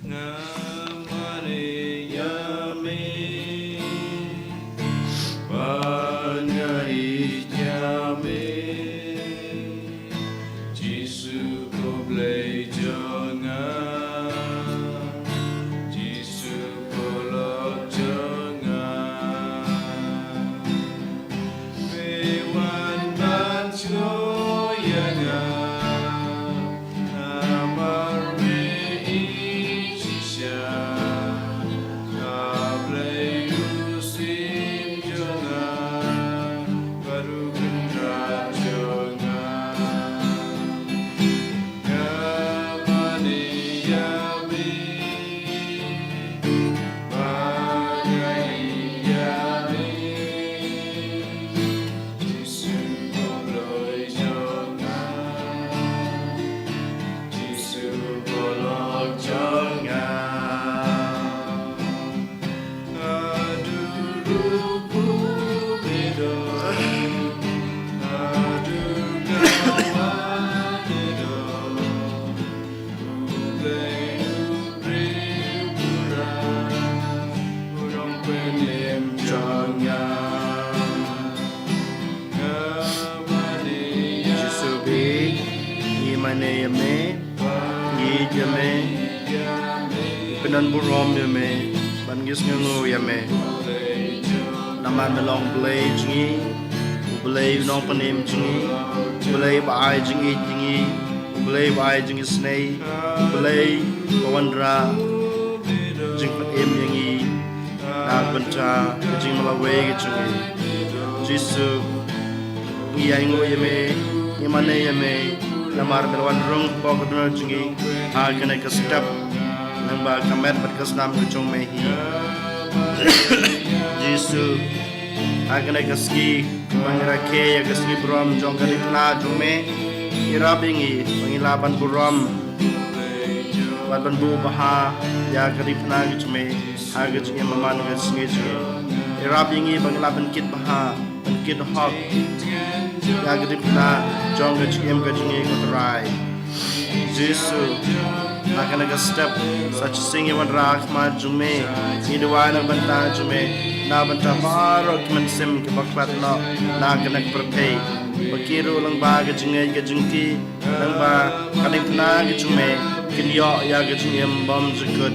Nga mane ïa me, ba nga ïeit ïa me. Jisu ko Blei jong nga, Jisu ko Lok jong nga. Me wan ban sngewthuh ïa nga, namar me ïeit shisha. A Blei u Syiem jong nga, bad u Kynrad jong nga. Nga mane ïa me, ba nga ïeit ïa me. Jisu ko Blei jong nga, Jisu ko Lok jong nga. Jisu bha, ngi mane ïa me, ngi ïeit ïa me, ngi pyndonburom ïa me, bad ngi sngewnguh ïa me. Namar me long Blei jong ngi, U Blei u Nongpynim jong ngi, U Blei ba ai jingïeit jong ngi, U Blei ba ai jingisynei, U Blei ba wanrah jingpynim ïa ngi na ka bynta ka jingmalawei ka jong ngi. Jisu, ngi ainguh ïa me, ngi mane ïa me, namar me la wan rung hapoh ka dohnud jong ngi ha kane ka step, lyngba ka met bad ka snam ka jong me hi. Jisu, ha kane ka sngi ba ngi rakhe ïa ka sngi burom jong ka diengphna jong me, ïarap ïa ngi ba ngin lah ban burom bad ban buh bha ïa ka diengphna ka jong me ha ka jingim man ka sngi jong ngi. Ïarap ïa ngi ba ngin lah ban kit bha, ban kit hok ïa ka diengphna jong ka jingim ka jong ngi, ko Trai. Jisu, ha kane ka step sa shisien ngi wanrah ha khmat jong me, ngi duwai na ka bynta jong me, na ka bynta baroh ki mynsiem kiba khlad noh na kane ka pyrthei, ba ki ruh lyngba ka jingngeit ka jong ki, lyngba ka diengphna ka jong me, kin ïoh ïa ka jingim bymjukut,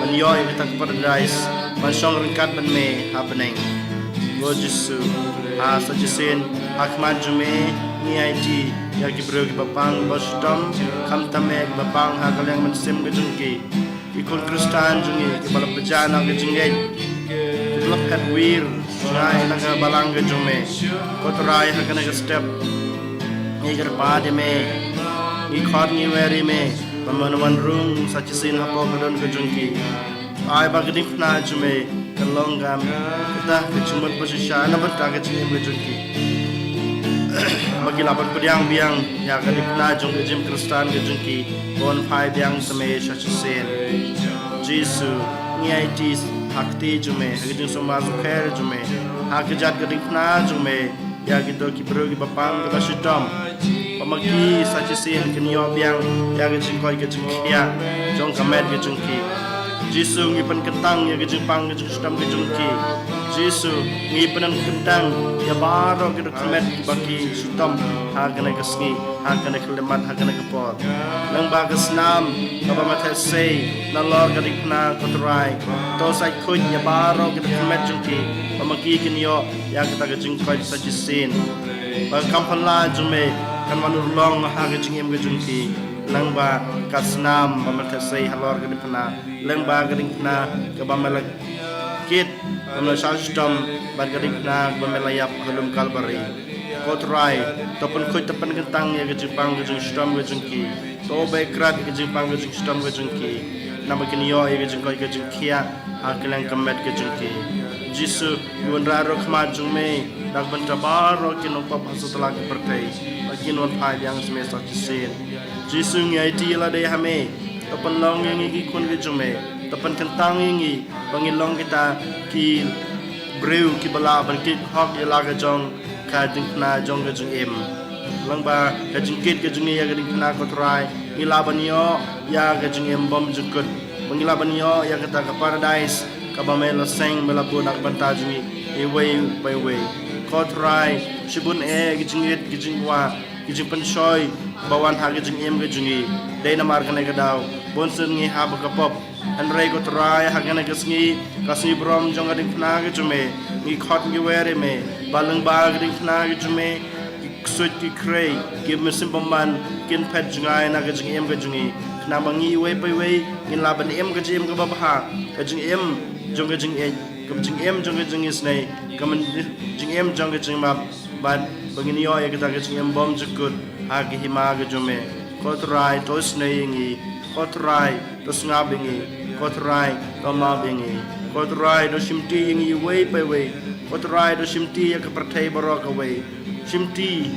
ban ïoh ïa kata ka paradais, ban shong ryngkat bad me ha bneng. Ko Jisu, ha sa shisien ha khmat jong me ngi aiti ïa ki briew kiba pang ba shitom, khamtam eh kiba pang ha ka liang mynsiem ka jong ki, ki khun Khristan jong ngi kiba la pyrshah na ka jingngeit, kiba la phet wir jngai na ka balang ka jong me. Ko Trai, ha kane ka step ngi kyrpad ïa me, ngi khot ngi wer ïa me ba men wan rung sa shisien hapoh ka dohnud ka jong ki. Ai ba ka diengphna jong me kan long kum kata ka jingmut ba shisha na bynta ka jingim ka jong ki, ba ki lah ban pdiang biang ïa ka diengphna jong ka jingim Khristan ka jong ki, ban phai biang sa me sa shisien. Jisu, ngi aiti ha ka kti jong me, ha ka jingsumar sukher jong me, ha ka kjat ka diengphna jong me ïa kito ki briew kiba pang kiba shitom, ba ma ki sa shisien kin ïoh biang ïa ka jingkoit ka jingkhiah jong ka met ka jong ki. Jisu, ngi pynkyntang ïa ka jingpang ka jingshitom ka jong ki. Jisu, ngi pynkyntang ïa baroh ki dohnud ka met kiba ki shitom ha kane ka sngi, ha kane ka khyllipmat, ha kane ka por. Lyngba ka snam kaba me theh sei nalor ka diengphna, ko Trai, to sa khuid ïa baroh ki dohnud ka met jong ki, ba ma ki kin ïoh ïa kata ka jingkoit sa shisien, ba ka kam phylla jong me kan wan urlong ha ka jingim ka jong ki, lyngba ka snam ba me theh sei halor ka diengphna, lyngba ka diengphna kaba me la kit, ba me la shah shitom, bad ka diengphna kaba me la ïap ha lum Kalbari. Ko Trai, to pynkhuid, to pynkyntang ïa ka jingpang ka jingshitom ka jong ki, to beh krat ïa ka jingpang ka jingshitom ka jong ki, naba kin ïoh ïa ka jingkoit ka jingkhiah ha ka liang ka met ka jong ki. Jisu, ngi wanrah ruh ha khmat jong me na ka bynta baroh ki nongpop ha satlak ka pyrthei, ba kin wan phai biang sa me sa shisien. Jisu, ngi aiti ïa lade ha me, to pynlong ïa ngi ki khun ki jong me, to pynkyntang ïa ngi ba ngin long kita ki briew kiba lah ban kit hok ïa la ka jong ka diengphna jong ka jingim. Lyngba ka jingkit ka jong ngi ïa ka diengphna, ko Trai, ngi lah ban ïoh ïa ka jingim bymjukut, ba ngi lah ban ïoh ïa kata ka paradais kaba me la seng, me la buh na ka bynta jong ngi iwei pa iwei. Ko Trai, shibun eh ki jingïeit, ki jingkwah, ki jingpynshoi ba wan ha ka jingim ka jong ngi, dei namar kane ka daw bun sien ngi hap ha ka pop. Hynrei ko Trai, ha kane ka sngi, ka sngi burom jong ka diengphna ka jong me, ngi khot ngi wer ïa me ba lyngba ka diengphna ka jong me, ki ksuid ki khrei, ki mynsiem bymman kin phet jngai na ka jingim ka jong ngi, khnang ba ngi iwei pa iwei ngin lah ban im ka jingim kaba bha, ka jingim jong ka jingïeit, ka jingim jong ka jingisynei, ka jingim jong ka jingmap, bad ba ngin ïoh ïa kata ka jingim bymjukut ha ka hima ka jong me. Ko Trai, to isynei ïa ngi. Ko Trai, to sngap ïa ngi. Ko Trai, to map ïa ngi. Ko Trai, to shimti ïa ngi iwei pa iwei. Ko Trai, to shimti ïa ka pyrthei baroh kawei. Shimti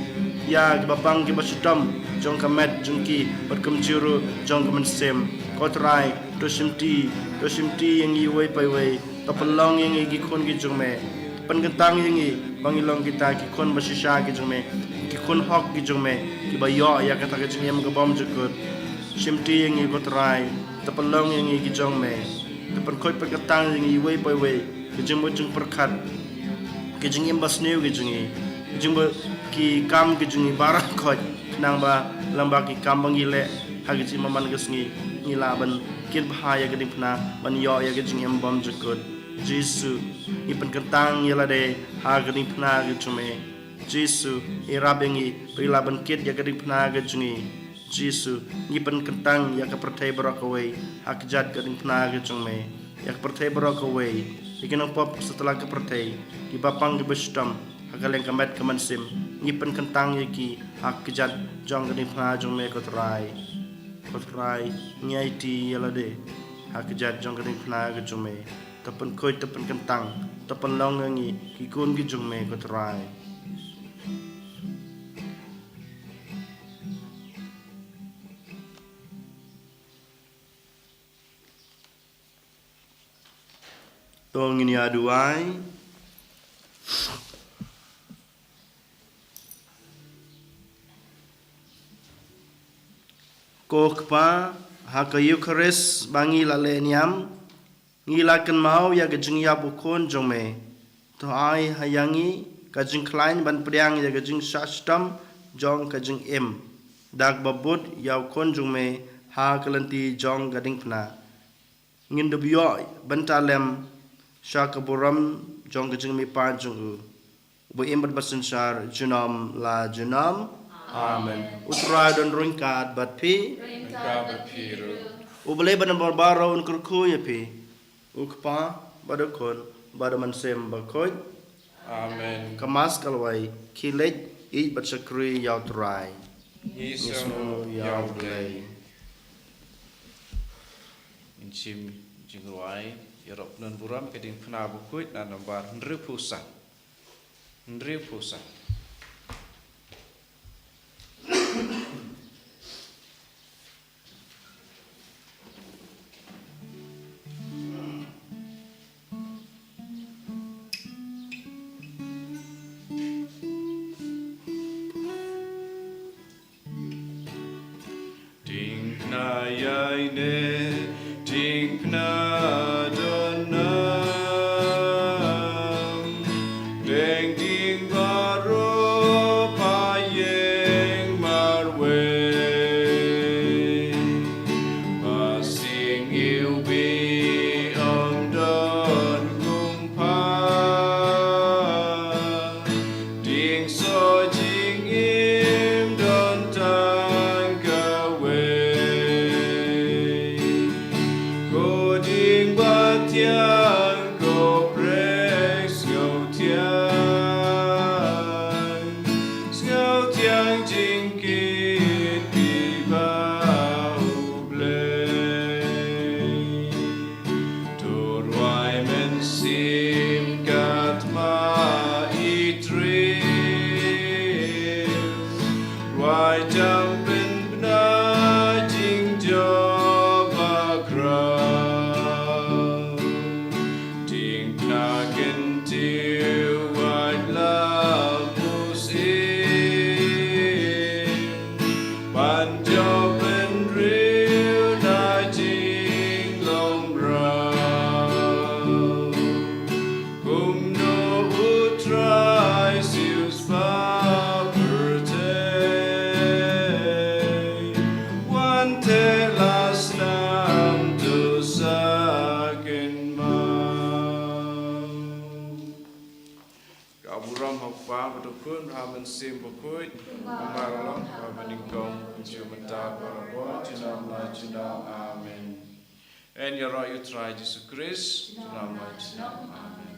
ïa kiba pang kiba shitom jong ka met jong ki, bad kumjuh ruh jong ka mynsiem. Ko Trai, to shimti, to shimti ïa ngi iwei pa iwei. To pynlong ïa ngi ki khun ki jong me. To pynkyntang ïa ngi ba ngin long kita ki khun ba shisha ki jong me, ki khun hok ki jong me, kiba ïoh ïa kata ka jingim ka bymjukut. Shimti ïa ngi, ko Trai. To pynlong ïa ngi ki jong me. To pynkhuid pynkyntang ïa ngi iwei pa iwei, ki jingmut jingpyrkhat, ki jingim basniew ki jong ngi, ki jingba, ki kam ki jong ngi baroh khoit, khnang ba lyngba ki kam ba ngi leh ha ka jingim man ka sngi, ngi lah ban kit bha ïa ka diengphna, ban ïoh ïa ka jingim bymjukut. Jisu, ngi pynkyntang ïa lade ha ka diengphna ka jong me. Jisu, ïarap ïa ngi ba ngin lah ban kit ïa ka diengphna ka jong ngi. Jisu, ngi pynkyntang ïa ka pyrthei baroh kawei ha ka kjat ka diengphna ka jong me. Ïa ka pyrthei baroh kawei, ïa ki nongpop satlak ka pyrthei, kiba pang kiba shitom ha ka liang ka met ka mynsiem, ngi pynkyntang ïa ki ha ka kjat jong ka diengphna jong me, ko Trai. Ko Trai, ngi aiti ïa lade ha ka kjat jong ka diengphna ka jong me. To pynkhuid, to pynkyntang, to pynlong ïa ngi ki khun ki jong me, ko Trai. To ngin ïa duwai. Ko Kpa, ha ka Eukharist ba ngi la leh niam, ngi la kynmaw ïa ka jingïap u Khun jong me. To ai ha ïa ngi ka jingkhlaiñ ban pdiang ïa ka jingshah shitom jong ka jingim. Da kaba bud ïa u Khun jong me ha ka lynti jong ka diengphna, ngin da ïoh bynta lem sha ka burom jong ka jingmihpat jong u, uba im bad ba synshar junom la junom. Amen. U Trai un don ryngkat bad phi. Ryngkat bad phi ruh. U Blei ba don bor baroh un kyrkhu ïa phi, u Kpa bad u Khun bad u Mynsiem Bakhuid. Amen. Ka Mass ka la wai, khie leit, ïeit bad shakri ïa u Trai. Ngi sngew ïa u Blei. Ngin shim jingrwai ïarap kynhun burom ka diengphna bakhuid na nombar hynriewphew san. Hynriewphew san. Diengphna ïaineh, diengphna don nam. Deng dieng baroh pha ïeng marwei. Ba sing iwbih ym don kum pha. Dieng soh jingim don tang kawei. Ko dieng ba thiang, ko prek sngewthiang. Sngewthiang jingkit phi bad u Blei. To rwai mynsiem katba i trei. Rwai jam pynbna jingjop bakhraw. Diengphna kyntiew wat la mynsiem. Ban jop bynriew na jinglong mraw. Kumno u Trai siew spah pyrthei. Wan teh la snam to sa kynmaw. Ka burom ha u Kpa bad u Khun bad ha u Mynsiem Bakhuid. Kumba la long ha kaba nyngkong, kumjuh mynta, barabor, junom la junom. Amen. Yn ïaroh ïa u Trai Jisu Khrist. Junom la junom. Amen.